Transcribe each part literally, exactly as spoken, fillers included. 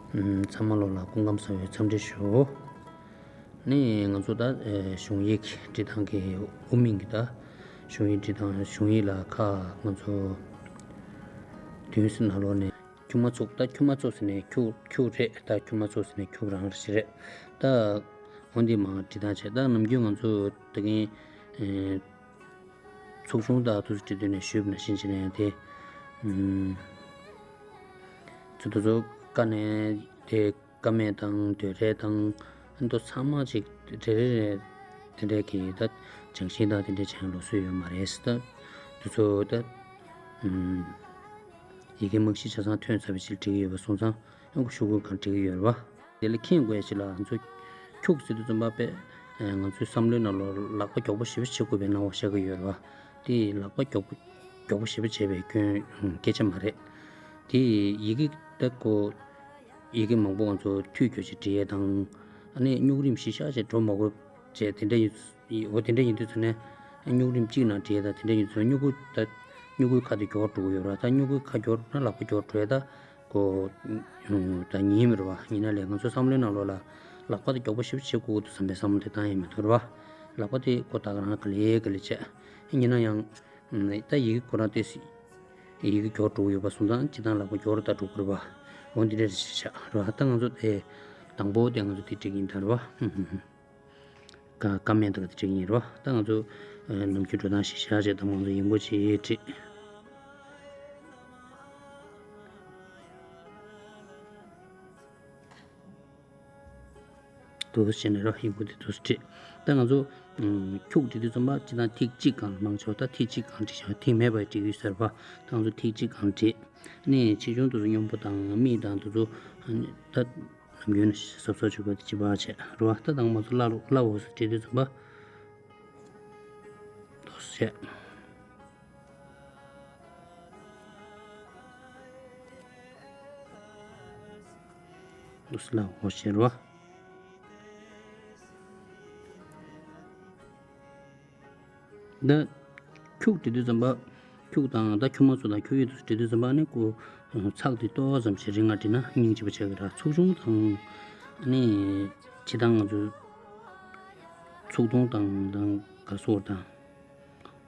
ཚང་མ་ལོ་ལ་སྐུ་ཁམས་བཟང་བའི་འཚམས་འདྲི་ཞུ། ནི་ང་ཚོ་ད་གཞུང་ཡིག་འབྲི་སྟངས་ཀྱི་དབུ་མིང་གི་ད་གཞུང་ཡིག་འབྲི་སྟངས་གཞུང་ཡིག་ལ་ཁ་ང་ཚོ་དུས་སུ་ནང་ལོགས་ནས་ཁྱུག་མ་ཚུགས། ད་ཁྱུག་མ་ཚུགས་ཟེར་ནས་ཁྱུག་ཁྱུག་རེད། ད་ཁྱུག་མ་ཚུགས་ཟེར་ནས་ཁྱུག་རང་རེད་ཞིག་རེད། ད་འོ་འདི་མ་འབྲི་སྟངས་བྱས། ད་ནམ་རྒྱུན་ང་ཚོ་ད་གིན་ཚོགས་ཆུང་དང་དུ་བྲིས་དུས་ནས་ཞུས་པ་ནང་བཞིན་བྱས་ནས་དེ་ཚོ་དུ་ཚོ་ཀ་ནས་དེ་ཀ་མེད་དང་འདོད་རེད་དང་ཨ་མདོ་ཚང་མ་ཅིག་རེ་རེ་རེ་དེ་འདྲས་ཀྱི་ད་སྦྱང་ཤེས་དང་དེ་འདྲས་བྱས་ལོ་སུ་ཡོད་མ་རེད་ཟེར། ད་དུ་ཚོ་ད་ཡི་གེ་མ་གཞི་ཆ་ཚང་ཐོན་ཚར་བའི་ཕྱིར་བྲིས་ཀྱི་ཡོད་པ་སོང་ཙང་ཨང་ཀི་ཤོག་གུ་གང་བྲིས་ཀྱི་ཡོད་རེད་བ། དེ་ལ་མཁྱེན་དགོས་ཡ་ཅིག་ལ་ང་ཚོ་ཁྱུག་ཟེར་དུས་ཙམ་པ་དཔེ་ང་ཚོའི་བསམ་བློའི་ནང་ལོགས་ལག་པ་མགྱོགས་པོ་ཞེ་པོ་བྱེད་དགོས་པའི་སྣང་བ་ཤར་གྱི་ཡོད་རེད་བ། དེ་ལག་པ་མགྱོགས་པོ་མགྱོགས་པོ་ཞེ་པོ་བྱས་པའི་སྐྱོན་སྐད་ཆ་མ་རེད། དེ་ཡི་གེ་ད་ཀོ་ཡི་གེ་མང་པོ་ང་ཚོ་མཐུད་སྐྱོར་ཅིག་བྲིས་ཡས་དང་ཨ་ནི་སྨྱུག་རིམ་གཞི་བཞག་ཅིག་འགྲོ་མ་དགོས་བྱས་དེ་འདྲ་ཡིན། འོ་དེ་འདྲ་ཡིན་དུས་ཚོད་ནས་སྨྱུག་རིམ་གཅིག་ནང་བྲིས་ཡས་དང་དེ་འདྲ་ཡིན་དུས་ཚོད་སྨྱུ་གུ་ད་སྨྱུ་གུའི་ཁ་དེ་མགྱོགས་འགྲོ་གི་ཡོད་རེད། ད་སྨྱུ་གུའི་ཁ་མགྱོགས་ན་ལག་པ་མགྱོགས་འགྲོ་ཡས་ད། ཀོ། ད་ཉིན་མི་རུ་བ་ཉིན་ན་ལས་ང་ཚོའི་བསམ་བློའི་ནང་ལོགས་ལ་ལག་པ་དེ་མགྱོགས་པོ་ཞེ་པོ་བྱེད་དགོས་འདུག་བསམ་པའི་བསམ་བློ་དེ་བཏང་ཡས་མི་འདུག་རུ་བ། ལག་པ་དེ་ཀོ་ད་ག་རང་ག་ལེ་ག་ལེ་བྱས། ཉིན་ན་ཡང་། ད་ཡི་གེ་ཁོ་རང་ཏོག་ཙམ་ཡི་གེ་མགྱོགས་འགྲོ་གི་ཡོད་པ་སོང་ཙང་སྤྱིར་བཏང་ལག་པ་མགྱོགས་རུ་ད་འགྲོ་དགོས་རུ་བ། འོ་འདི་འདྲ་བྱས་རུ་བ། ད་ང་ཚོ་དེ་དང་པོ་དེ་ང་ཚོ་དེ་བྲིས་ཀྱིན་ད་རུ་བ། ཀ་ཀ་མེད་དག་ཅིག་ཡིན་རོ། ད་ང་ཚོ་ནམ་རྒྱུན་འགྲོ་སྟངས་ཤིག་བཞག་བྱས་དང་ང་ཚོ་ཡིན་པོ་ཅིག་བྲིས། དུ་བྱས་ནས་རོ་ཡིན་པོ་དེ་དུ་བྲིས། ད་ང་ཚོ་ཁྱུག་བྲིས་དུས་ཙམ་པ་སྤྱིར་བཏང་ཐིག་གཅིག་གང་མང་ཆེ་བ་ད་ཐིག་གཅིག་གང་བྲིས་བྱས་ཐིག་མེད་པ་བྲིས་ཡོད་ཟེར་བ། ད་ང་ཚོ་ཐིག་གཅིག་གང་བྲིས། ནས་ཆེ་ཆུང་དུ་སྙོམས་པོ་དང་མིག་དང་དུ་ཚོ་ད་ནམ་རྒྱུན་གཟབ་གཟབ་བྱེད་དགོས་ཅི་བ་བྱས་རོ། ད་དང་མ་ཚོ་སླ་ལོ་སླ་བོ་སུ་བྲིས་དུས་ཙམ་པ་དོ་བྱས། དུ་སླ་བོ་བྱས་རོ། ད་ཁྱུག་བྲིས་དུས་ཙམ་པ། ཁྱུག་དང་ད་ཁྱུག་མ་ཚོ་དང་ཁྱུག་ཡོད་དུ་བྲིས་དུས་ཙམ་པ་ནི་ཀོ། ཚགས་དེ་ཏོག་ཙམ་ཞིག་རིང་ང་བྲིས་ན་སྙིང་རྗེ་པོ་ཆགས་ཀྱི་ར། ཚོགས་ཆུང་དང་ནི་ཕྱི་དང་ང་ཚོ་ཚོགས་ཐུང་དང་དང་ག་སོགས་དང་།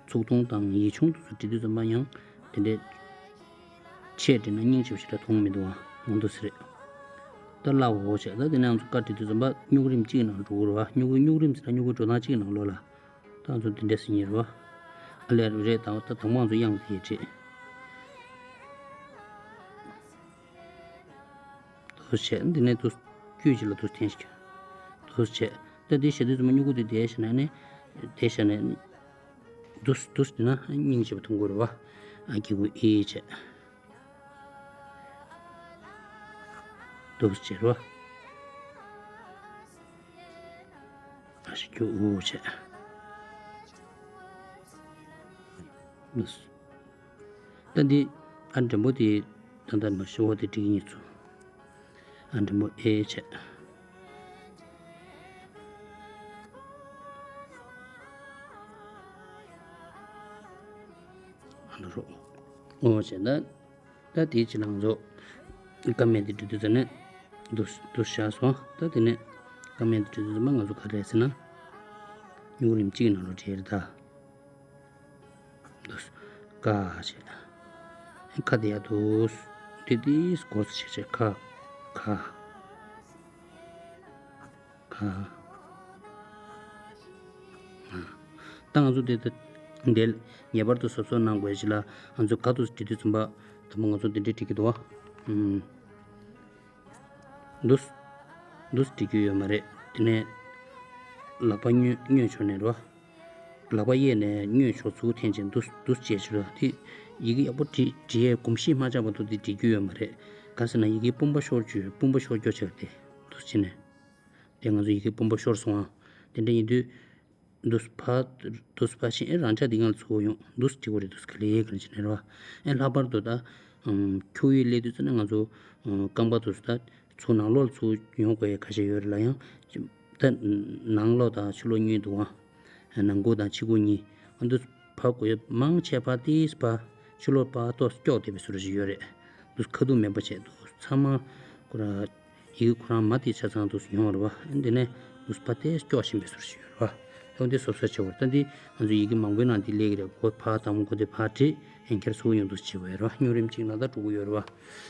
ཚོགས་ཐུང་དང་ཡིག་ཆུང་དུ་བྲིས་དུས་ཙམ་པ་ཡང་དེ་འདྲས་ཆེད་བྲིས་ན་སྙིང་རྗེ་པོ་ཞིག་ད་མཐོང་མི་འདུག་ཨ། མང་དུ་ཟེར། ད་སླ་བོ་བྱས་ད་དེ་ནས་ང་ཚོ་བཀའ་བྲིས་དུས་ཙམ་པ་སྨྱུག་རིམ་གཅིག་ནང་འགྲོ་དགོས་ར་བ། སྨྱུ་གུ་སྨྱུག་རིམ་ཟེར་ན་སྨྱུ་གུ་འགྲོ་སྟངས་གཅིག་ནང་ལོགས་ལ། ད་ང་ཚོ་འདི་འདྲས་སེ་ཉེ་རུ་བ། ཨ་ལས་རེད་ད་ད་དང་མ་ང་ཚོ་དབྱངས་དེ་ཡིས་བྲིས། དུ་བྱས་འདི་ནས་དུ་དཀྱུས་ཅིག་ལ་དུ་འཐེན་ཞིག་དུ་བྱས་ད་འདི་བྱས་དུས་ཙམ་པ་སྨྱུ་གུ་དེ་དེ་བྱས་ནས་ནི་དེ་བྱས་ནས་ནི་དུ་དུ་འདི་ན་སྙིང་རྗེ་པོ་མཐོང་དགོས་རུ་བ། ཨ་གི་གུ་ཨི་བྱས། དུ་བྱས་རུ་བ། ཨ་ཞིག་གུ་ཨུ་བྱས། ད་འདི་ཨ་འགྲེང་བུ་དེ་ད་ལྟ་མ་ཤི་བོ་དེ་འགྲིག་ཉེ་ཚུ། ཨ་འགྲེང་བུ་ཨེ་བྱས། ཨ་ནི་རོ། ཨོ་བྱས་ན། ད་དེའི་ཕྱི་ལ་ང་ཚོ་ཀ་མེད་དེ་འབྲི་དུས་ཙམ་ནས་འདུ་འདུ་བྱ་སོང་། ད་དེ་ནས་ཀ་མེད་དེ་འབྲི་དུས་ཙམ་པ་ང་ཚོ་ག་རེ་ཟེར་ན་སྨྱུག་རིམ་གཅིག་ནང་ལོགས་བྲིས་རེད་ད། འདུ་ཀ་བྱས། ཁ་དེ་ཡར་འདུ་དེ་དེ་སྐོར་ཞིག་བྱས་ཁ་ཁ། ཁ། ད་ང་ཚོ་འདི་ལྟ་འདི་ངེས་པར་དུ་གཟབ་གཟབ་གནང་དགོས་ཞིག་ལ་ང་ཚོ་ག་དུ་བྲིས་དུས་ཙམ་པ་དང་པོ་ང་ཚོ་འདི་འདྲས་བྲིས་ཀྱི་འདུག་བ། ཨུམ། འདུ་འདུ་བྲིས་རྒྱུ་ཡོད་མ་རེད། དེ་ནས་ལག་པ་གཉོས་གཉོས་ཕྱོགས་ནས་རོ། ལག་པ་གཡས་ནས་གཉོས་ཕྱོགས་ཚུར་འཐེན་བྱས་འདུ་འདུ་བྱས་ཕྱིར་རོ། དེ་ཡི་གེ་ཡག་པོ་བྲིས་བྲིས་ཡས་གོམས་གཤིས་མ་ཆགས་བར་དུ་དེ་བྲིས་རྒྱུ་ཡོད་མ་རེད། ག་ཟེར་ན་ཡི་གེ་སྤུན་པ་ཤོར་རྒྱུ་སྤུན་པ་ཤོར་རྒྱུ་ཆགས་ཏེ་འདུ་བྱས་ནས། དེ་ང་ཚོ་ཡི་གེ་སྤུན་པ་ཤོར་སོང་ཨ། དེ་འདྲ་ཡིན་དུས། འདུས་ཕ། འདུས་ཕ་ཆེན་རང་ཅག་འདི་ང་ལ་ཚུར་ཡོང་འདུས་ཅི་གོ་རེད་འདུས་ག་ལེ་ག་ལེ་ཅི་ནས་རེད་བ། ཨེ་ལྷག་པར་དུ་ད། ཁྱུག་ཡིག་སླེབས་དུས་ཙམ་ནས་ང་ཚོ། རྐང་པ་འདུས་ད། ཚུར་ནང་ལོགས་ཚུར་ཡོང་དགོས་ཡ་ཁ་ཤས་ཡོད་རེད་ལ་ཡང་། ད། ནང་ལོགས་དང་ཕྱི་ལོགས་གཉིས་འདུག་ཨ། ནང་ཁུག་དང་ཕྱི་ཁུག་གཉིས། འདུས་ཕ་གོ་ཡ་མང་ཆེ་བ་ཏིས་པ། ཕྱི་ལོགས་པ་ཏོ་སྐྱོག་དེ་བས་སུ་ར་ཞིག་ཡོད་རེད། འདུས་ཁ་ཐུག་མེད་པ་བྱས་འདུས་ཚང་མ། ཁོ་ར། ཡི་གེ་ཁོ་རང་མ་དེ་ཆ་ཚང་དུ་ཡོང་བ་རེད་བ། འདི་ནས་དུ་ཕ་དེ་སྐྱོ་བཞིན་པའི་ཟུར་ཞིག་ཡོད་རེད་བ། ཨོ་འདི་སོབ་སོབ་བྱེད་བར་ད་འདི་ང་ཚོ་ཡི་གེ་མང་པོའི་ནང་འདི་སླེབས་ཀྱི་རེད། གོ་ཕ་དང་པོ་གོ་དེ་ཕ་བྲིས་ཡན་ཁྱེར་ཚུགས་ཡོང་དུ་བྱེད་བས་རེད་བ། སྨྱུག་རིམ་གཅིག་ན་ད་འགྲོ་གི་ཡོད་རེད་བ།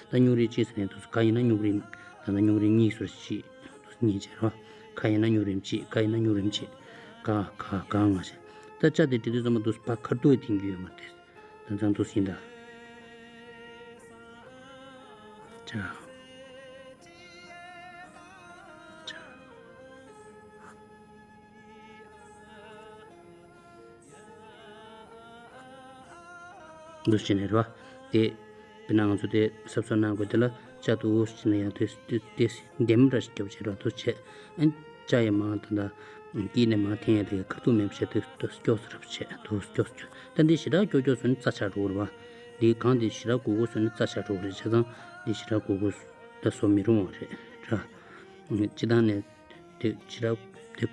ད་སྨྱུག་རིམ་གཅིག་ཟེར་ནས་དུ་ག་ཡིན་ན་སྨྱུག་རིམ་ད་ད་སྨྱུག་རིམ་གཉིས་ཟུར་ཞིག་དུ་གཉིས་བྱས་རེད་བ། ག་ཡིན་ན་སྨྱུག་རིམ་གཅིག་ག་ཡིན་ན་སྨྱུག་རིམ་གཅིག་ག་ག་ག་ང་བྱས། ད་ཅ་དེ་འབྲི་དུས་ཙམ་པ་དུ་ཕ་ཁ་ཐུག་འཐེན་རྒྱུ་ཡོད་མ་རེད། དེང་སང་འདུག་ཟིན་ད། ཅ། ཅ། འདུག་ཟིན་ནས་རེད་བ། དེ། དཔེར་ན་ང་ཚོ་དེ་གཟབ་གཟབ་གནང་དགོས་དེ་ལ་ཅ་འདུག་ཟིན་ན་ཡང་དེ་དེ་དེ་འདེམས་འདྲ་ཞིག་རྒྱབ་བྱས་རེད་བ། འདུག་བྱས། ཨན། ཅ་ཡི་མ་ད་ད། དཀྱིལ་ནས་མར་འཐེན་ཡ་དེ་ཁ་ཐུག་མེད་པ་བྱས་དུས་དུ་སྐྱོ་སུ་རབ་བྱས་དུ་སྐྱོ་སུ་སྐྱོ། ད་འདི་ཞེ་དྲག་སྐྱོ་སྐྱོ་སོང་ན་རྩ་ཆག་འགྲོ་གི་རེད་བ། འདི་གང་འདི་ཞེ་དྲག་གུག་གུག་སོང་ན་རྩ་ཆག་འགྲོ་གི་རེད། བྱས་ཙང་འདི་ཞེ་དྲག་གུག་གུག་ད་བཟོ་མི་རུང་བ་རེད་ར། སྤྱི་བཏང་ནས་དེ་ཞེ་དྲག་དེ་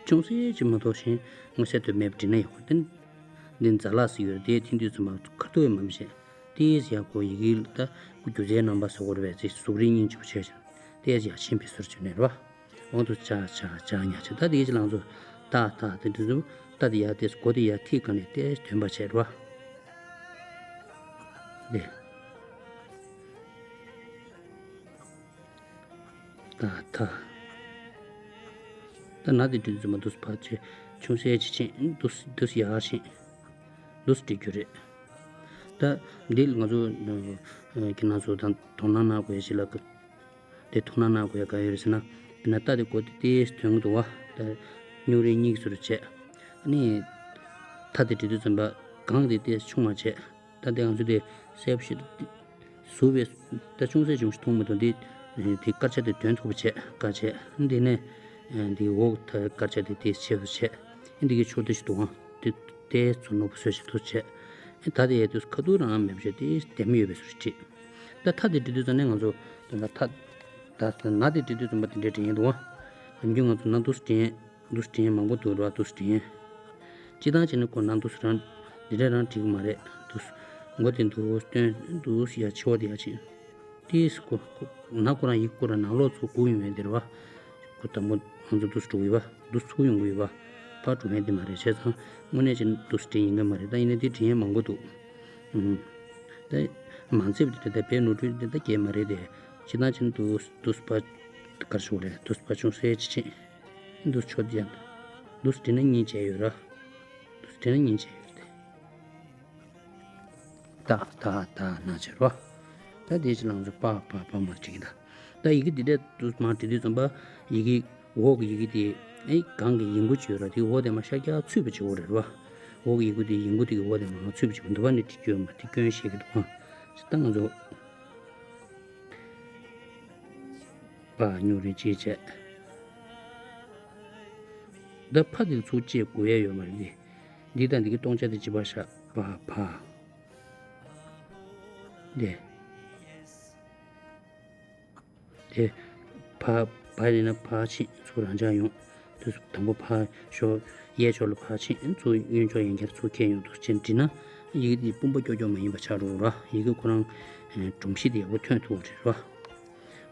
ཅུང་ཟད་ཅིག་མ་གཏོགས་གཞན་མངོན་གསལ་དོད་མེད་པ་འབྲི་ན་ཡག་པོ་དེ། འདི་ཛ་ལག་ཟེར་ཡོད་རེད། དེ་འཐེན་དུས་ཙམ་པ་ཁ་ཐུག་ཡང་མ་བྱས། ཏིས་ཡག་པོ་ཡི་གེ་ལ་ད་སྒྱུ་རྩལ་རྣམ་པ་ཟེར་དགོས་རེད་པས། ཅིག་གཟུགས་རིས་སྙིང་རྗེ་པོ་བྱས་ཤིང་ཏིས་ཡག་ཤེས་པའི་ཟུར་བྱོན་ནས་རེད་བ། འོང་དུ་ཅ་ཅ་ཅ་ཉ་ཅ། ད་དེའི་ལང་ཚོ་ཏ་ཏ་དེ་འདྲ་ཚོ་ཏ་དེ་ཡ་དེ་གོ་དེ་ཡ་ཐིག་ག་ནས་དེ་དོན་པ་བྱས་རེད་བ། དེ་ཏ་ཏ། ད་ན་དེ་འདྲ་ཚོ་མ་འདུག་ཕར་ཆེ་ཆུང་སའི་ཅི་ཆེན་འདུག་འདུག་ཡར་ཆེན་འདུག་འབྲི་རྒྱུ་རེད། ད་འདི་ང་ཚོ་ཁྱེད་རང་ཚོ་དང་དོ་སྣང་གནང་དགོས་ཡ་ཞིག་ལ། དེ་དོ་སྣང་གནང་དགོས་ཡ་ག་ཡོད་རེད་ཟེར་ན། དཔེར་ན་ཏ་དེ་གོ་དེ་ཏིས་དོན་གྱི་འདུག་བ། ད་སྨྱུག་རིས་གཉིས་ཟུར་བྱས། ཨ་ནི་ཐ་དེ་འབྲི་དུས་ཙམ་པ་གང་དེ་ཏིས་ཆུང་བ་བྱས། ད་དེ་ང་ཚོ་དེ་གསལ་པོ་ཞིག་བཟོ་བའི་ད་ཅུང་ཟད་ཅུང་ཞིག་མཐོང་མི་འདུག་འདི་དེ་དཀར་ཆ་དེ་དོན་ཐུབ་པ་བྱས་དཀར་ཆ། འདི་ནས་འདི་འོག་ཐ་དཀར་ཆ་དེ་ཏིས་ཆེ་བ་བྱས། འདི་གི་ཕྱོགས་དེ་ཞིག་འདུག་ཨང་། དེ་དེ་ཚོ་ནོར་བུ་བཟོས་ཤིག་ཐུག་བྱས། ད་དེ་ཡ་དུས་ཁ་ཐུག་རང་མེད་པ་བྱས་ཏིས་ལྡེམ་ཡོད་པའི་ཟུར་ཁྲིད། ད་ཐ་དེ་འབྲི་དུས་ཙམ་ནས་ང་ཚོ་ད་ད་ཐ་ད་ན་དེ་འབྲི་དུས་ཙམ་པ་དེ་འདྲའི་འབྲི་ཡིན་འདུག་ཨང་། ནམ་རྒྱུན་ང་ཚོ་ན་འདུག་འབྲི་ཡིན། འདུག་འབྲི་མཁན་མང་པོ་འདུག་ར། འདུག་འབྲི་མཁན། སྤྱི་བཏང་བྱས་ན་ཁོ་ན་འདུག་རང་འདི་འདྲ་རང་འབྲི་གི་མ་རེད། འདུག་མགོ་དེ་འདུག་སྟོན་འདུག་ཡ་ཆེ་བ་དེ་ཡ་ཆེ། ཏིས་ཁོ་ཁོ་ན་ཁོ་རང་ཡིག་ཁོ་རང་ནང་ལོགས་ཚུར་སྒུག་ཡོང་མཁན་དེ་རེད་བ། ཁོ་དང་པོ་ང་ཚོ་འདུག་འགྲོ་གི་ཡོད་བ། འདུག་ཚུར་ཡོང་གི་ཡོད་བ། ཕར་འགྲོ་མཁན་དེ་མ་རེད། བྱས་ཙང་དངོས་གནས་བྱས་ན་འདུག་འབྲི་ཡིན་གི་མ་རེད། ད་ཡིན་ན་འདི་འབྲི་མཁན་མང་པོ་འདུག་ཨུམ། ད་མང་ཚེ་བ་དེ་ད་བས་ནོར་འཁྲུལ་དེ་ད་སྐྱེས་མ་རེད་དེ། སྤྱི་བཏང་བྱས་ན་འདུག་འདུག་པ་གར་ཤོག་རེད། འདུག་པ་ཅུང་ཟད་ཅི་ཆེ། འདུག་ཆོ་དེ་ཡང་། འདུག་འབྲི་ན་གཉིས་བྱས་ཡོད་ར། འདུག་འབྲི་ན་གཉིས་བྱས་ཡོད་དེ། ད་ད་ད་ན་བྱས་རོ། ད་དེའི་ཕྱི་ལང་ཚོ་པ་པ་པ་མ་བྲིས་ཀྱི་ད། ད་ཡི་གེ་འདི་འདྲ་འདུག་མ་བྲིས་དུས་ཙམ་པ་ཡི་གེ་འོག་གི་ཡི་གེ་དེ་ཨེ་གང་གི་ཡིན་གོ་ཅིག་ཡོད་ར། དེ་འོག་དེ་མ་ཤར་རྒྱག་ཚུད་པ་ཅིག་འོག་རེད་རོ། འོག་གི་ཡི་གེ་དེ་ཡིན་གོ་དེ་གི་འོག་དེ་མ་ཚུད་པ་ཅིག་འདུག་པ་ནི་བྲིས་རྒྱུ་ཡོད་མ་དེ་སྐྱོན་བཤད་ཀྱི་འདུག་ཨ། ད་ང་ཚོ། པ་སྨྱུག་རིས་གཅིག་བྱས། ད་ཕ་དེ་ཚུར་བཅད་དགོས་ཡ་ཡོད་མ་རེད། འདི་དང་འདི་གི་སྟོང་ཆ་དེ་གཅིག་པ་ཤ་པ་ཕ། དེ། དེ། ཕ་ཕ་ཡིན་ན་ཕ་ཕྱིན་ཚུར་རང་འཇགས་ཡོང་། དུས་དང་པོ་ཕ་ཞོག་གཡས་ཕྱོགས་ལ་ཕ་ཕྱིན་ཚུར་གཡོན་ཕྱོགས་ཡན་ཁྱེར་ཚུར་ཁྱེར་ཡོང་དུས་ཕྱིན་འབྲི་ན་ཡི་གེ་འདི་སྤུན་པ་ཀྱོག་ཀྱོག་མ་ཡིན་པ་ཆགས་འགྲོ་ར། ཡི་གེ་ཁོ་རང་སྒྲོམ་གཞི་དེ་ཡག་པོ་ཐོན་ཐུབ་རེད་ར།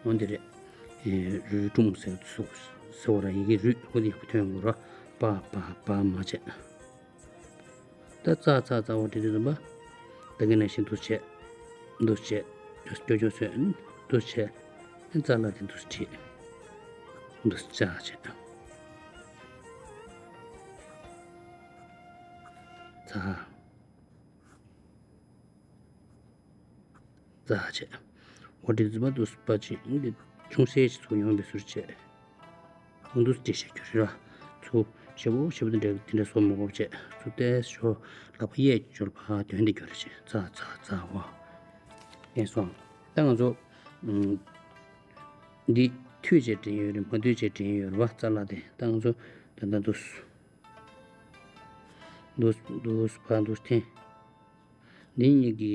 འོ་འདི་རེད། རུས་སྒྲུང་ཟེར་ཟེར་བ་ར། ཡི་གེ་རུས་ཧོ་དེ་ཡག་པོ་ཐོན་དགོས་ར། པ་པ་པ་མ་བྱས། ད་ཙ་ཙ་ཙ་བ་འབྲི་དུས་ཙམ་པ། ད་གིན་ནང་བཞིན་འདུག་བྱས། འདུག་བྱས། སྐྱོ་སྐྱོ་ཚོས་འདུག་བྱས། ཙ་ལ་དེ་འདུག་བྲིས། འདུག་ཙ་བྱས། ཙ། ཙ་བྱས། འོ་འདི་ཙི་པ་འདུག་པ་ཅིག་འདི་ཅུང་ཟད་ཅིག་ཚུར་ཡོང་བའི་ཟུར་བྱས། འོ་འདུག་འདི་བྱས་རྒྱུ་རེད་ར། ཚུར་ཞེ་པོ་ཞེ་པོ་འདི་འདྲ་འདི་འདྲ་བཟོ་མ་དགོས་བྱས། ཚུར་ཏོག་ཙམ་ལག་པ་གཡས་ཀྱི་ཕྱོགས་ལ་ཕར་དོན་འདི་རྒྱུ་རེད་བྱས། ཙ་ཙ་ཙ་འོ། ཡིན་སོང་། ད་ང་ཚོ་ཨུམ། འདི་མཐུད་བྱས་འབྲི་ཡོད་རེད། མ་མཐུད་བྱས་འབྲི་ཡོད་རེད་བ། ཙ་ལ་དེ་ད་ང་ཚོ་ད་ལྟ་འདུག་འདུག་འདུག་ཕར་འདུག་འཐེན། འདི་གཉིས་ཀྱི་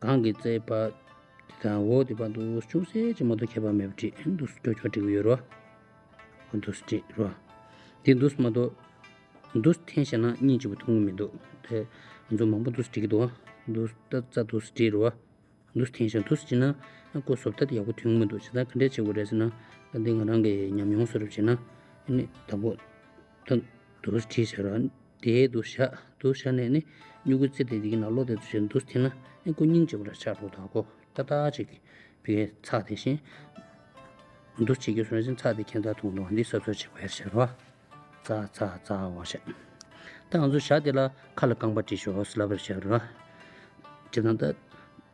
གང་གི་རྩའི་བར་དེ་དང་འོག་དེ་བར་དུ་ཅུང་ཟད་ཅིག་མ་གཏོགས་ཁྱད་པར་མེད་པ་བྲིས། འདུག་སྐྱོ་སྐྱོ་བྲིས་ཀྱི་ཡོད་རོ། འདུག་བྲིས་རོ། འདི་འདུག་མ་གཏོགས། འདུག་འཐེན་བྱས་ན་སྙིང་རྗེ་པོ་མཐོང་གི་མི་འདུག་དེ་ང་ཚོ་མང་པོ་འདུག་བྲིས་ཀྱི་འདུག་འདུག་ད་རྩ་འདུག་བྲིས་རོ། འདུག་སེ་འཐེན་བཞག་འདུག་སེ་བྱས་ན་ཨ་ཁོ་བཟོ་ལྟ་དེ་ཡག་པོ་ཐོན་གྱི་མི་འདུག་བྱས་ཙང་ག་འདྲས་བྱེད་དགོས་རེད་ཟེར་ན། ད་འདི་ང་རང་གི་ཉམས་མྱོང་བཟོ་འདྲ་བྱས་ན་ཨ་ནི་དང་པོ་ད་འདུག་སེ་བྲིས་བྱས་ར། དེའི་འདུག་སེ་བཞག་འདུག་སེ་བཞག་ནས་ནི་སྨྱུ་གུ་རྩི་དེ་དེ་གི་ནང་ལོགས་དེ་ཚོ་བྱས་འདུག་སེ་འཐེན་ན་ཨ་ཁོ་སྙིང་རྗེ་པོ་ར་ཆགས་འགྲོ། ད་ཁོ་ཏག་ཏག་ཅིག་བི་ཚགས་དེ་བཞིན་འདུག་སེ་བྱེད་རྒྱུ་བཟོ་ན་ཅིག་ཚགས་དེ་ཁྱད་མཚར་མཐོང་འདུག་འདི་གཟབ་གཟབ་བྱེད་དགོས་ཡ་རེད་བྱས་ར། ཙག་ཙག་ཙག་འོ་བྱས། ད་ང་ཚོ་ཞྭ་དེ་ལ་ཁ་ལ་རྐང་པ་བྲིས་ཤོག་ཟེར་ལབ་པ་རེད་བྱས་ར། སྤྱིར་བཏང་ད་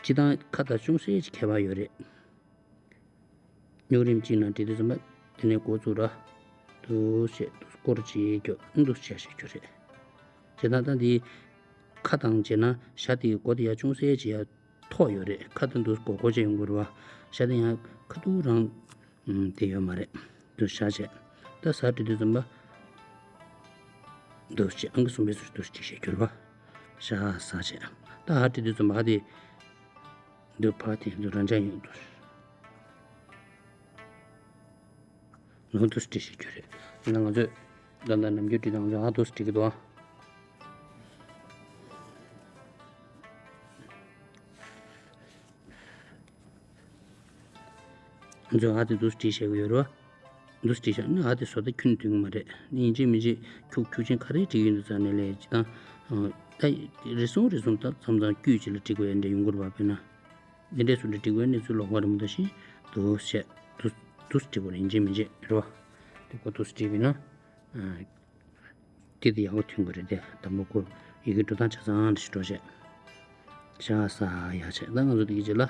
སྤྱིར་བཏང་ཁ་དང་ཅུང་ཟད་ཅིག་ཁྱད་པར་ཡོད་རེད། སྨྱུག་རིམ་གཅིག་ནང་བྲིས་དུས་ཙམ་པ་དེ་ནས་འགོ་བཙུགས་ར། འདུག་སེ་བྱས་འདུག་སེ་སྐོར་གཅིག་རྒྱབ་འདུག་སེ་བྱས་བྱེད་རྒྱུ་རེད། སྤྱིར་བཏང་ད་འདི་ཁ་དང་བྱས་ན་ཞྭ་དེའི་མགོ་དེ་ཡར་ཅུང་ཟད་ཅིག་ཡར་མཐོ་ཡོད་རེད། ཁ་དང་འདུག་སེ་མགོ་སྐོར་བྱས་ཡོང་གི་རེད་བ། ཞྭ་དེ་ཡང་ཁ་ཐུག་རང་དེ་ཡོད་མ་རེད། འདུག་སེ་བྱས། ད་ཟ་བྲིས་དུས་ཙམ་པ་འདུག་སེ་ཨང་ཀི་གསུམ་པའི་ཟུར་འདུག་སེ་བྲིས་བྱས་རྒྱུ་རེད་བ། ཞྭ་ཟ་བྱས། ད་འ་བྲིས་དུས་ཙམ་པ་འ་དེ་འདུག་ཕར་དེ་འདུག་རང་འཇགས་ཡོང་འདུག་ནོར་འདུག་སེ་བྲིས་བྱེད་རྒྱུ་རེད། ཡིན་ན་ང་ཚོས་ད་ལྟ་ནམ་རྒྱུན་བྲིས་དང་ང་ཚོས་ཨ་འདུག་སེ་བྲིས་ཀྱི་འདུག་ཨ། ང་ཚོས་ཨ་དེ་འདུག་སེ་བྲིས་བྱེད་ཀྱི་ཡོད་རེད་བ། འདུག་སེ་བྲིས་བཞག་ན་ཨ་དེ་བཟོ་ལྟ་ཁྱོན་ནས་ཐོན་གྱི་མ་རེད། ཡིན་གཅིག་མིན་གཅིག་ཁྱུག་ཁྱུག་ཆེན་ག་རེ་བྲིས་ཀྱི་ཡོད་འདུག་ཙང་ནས་ལས་ཅི་དང་། ད་རེ་ཟུང་རེ་ཟུང་ད་མཚམས་མཚམས་དཀྱུས་གཅིག་ལ་བྲིས་དགོས་ཡ་འདྲ་ཡོང་གི་རེད་བ། དཔེར་ན། འདི་འདྲས་སུ་འདྲ་འབྲི་དགོས་གནས་ཚུལ་ལོགས་ཀ་རེད་མི་འདུག་བཞིན་དུ་བཤད་དུ་དུ་འབྲི་དགོས་རེད། ཡིན་གཅིག་མིན་གཅིག་རེད་བ། དེ་ཁོ་དུ་འབྲི་བས་ན། དེ་དེ་ཡག་པོ་ཐོན་དགོས་རེད་དེ། དང་པོ་ཁོ་ཡི་གེ་འབྲི་སྟངས་ཆ་ཚང་འདྲ་ཞིག་འགྲོ་བྱས། ཤ་ས་ཡ་བྱས་ད་ང་ཚོ་དེ་གི་རྗེས་ལ།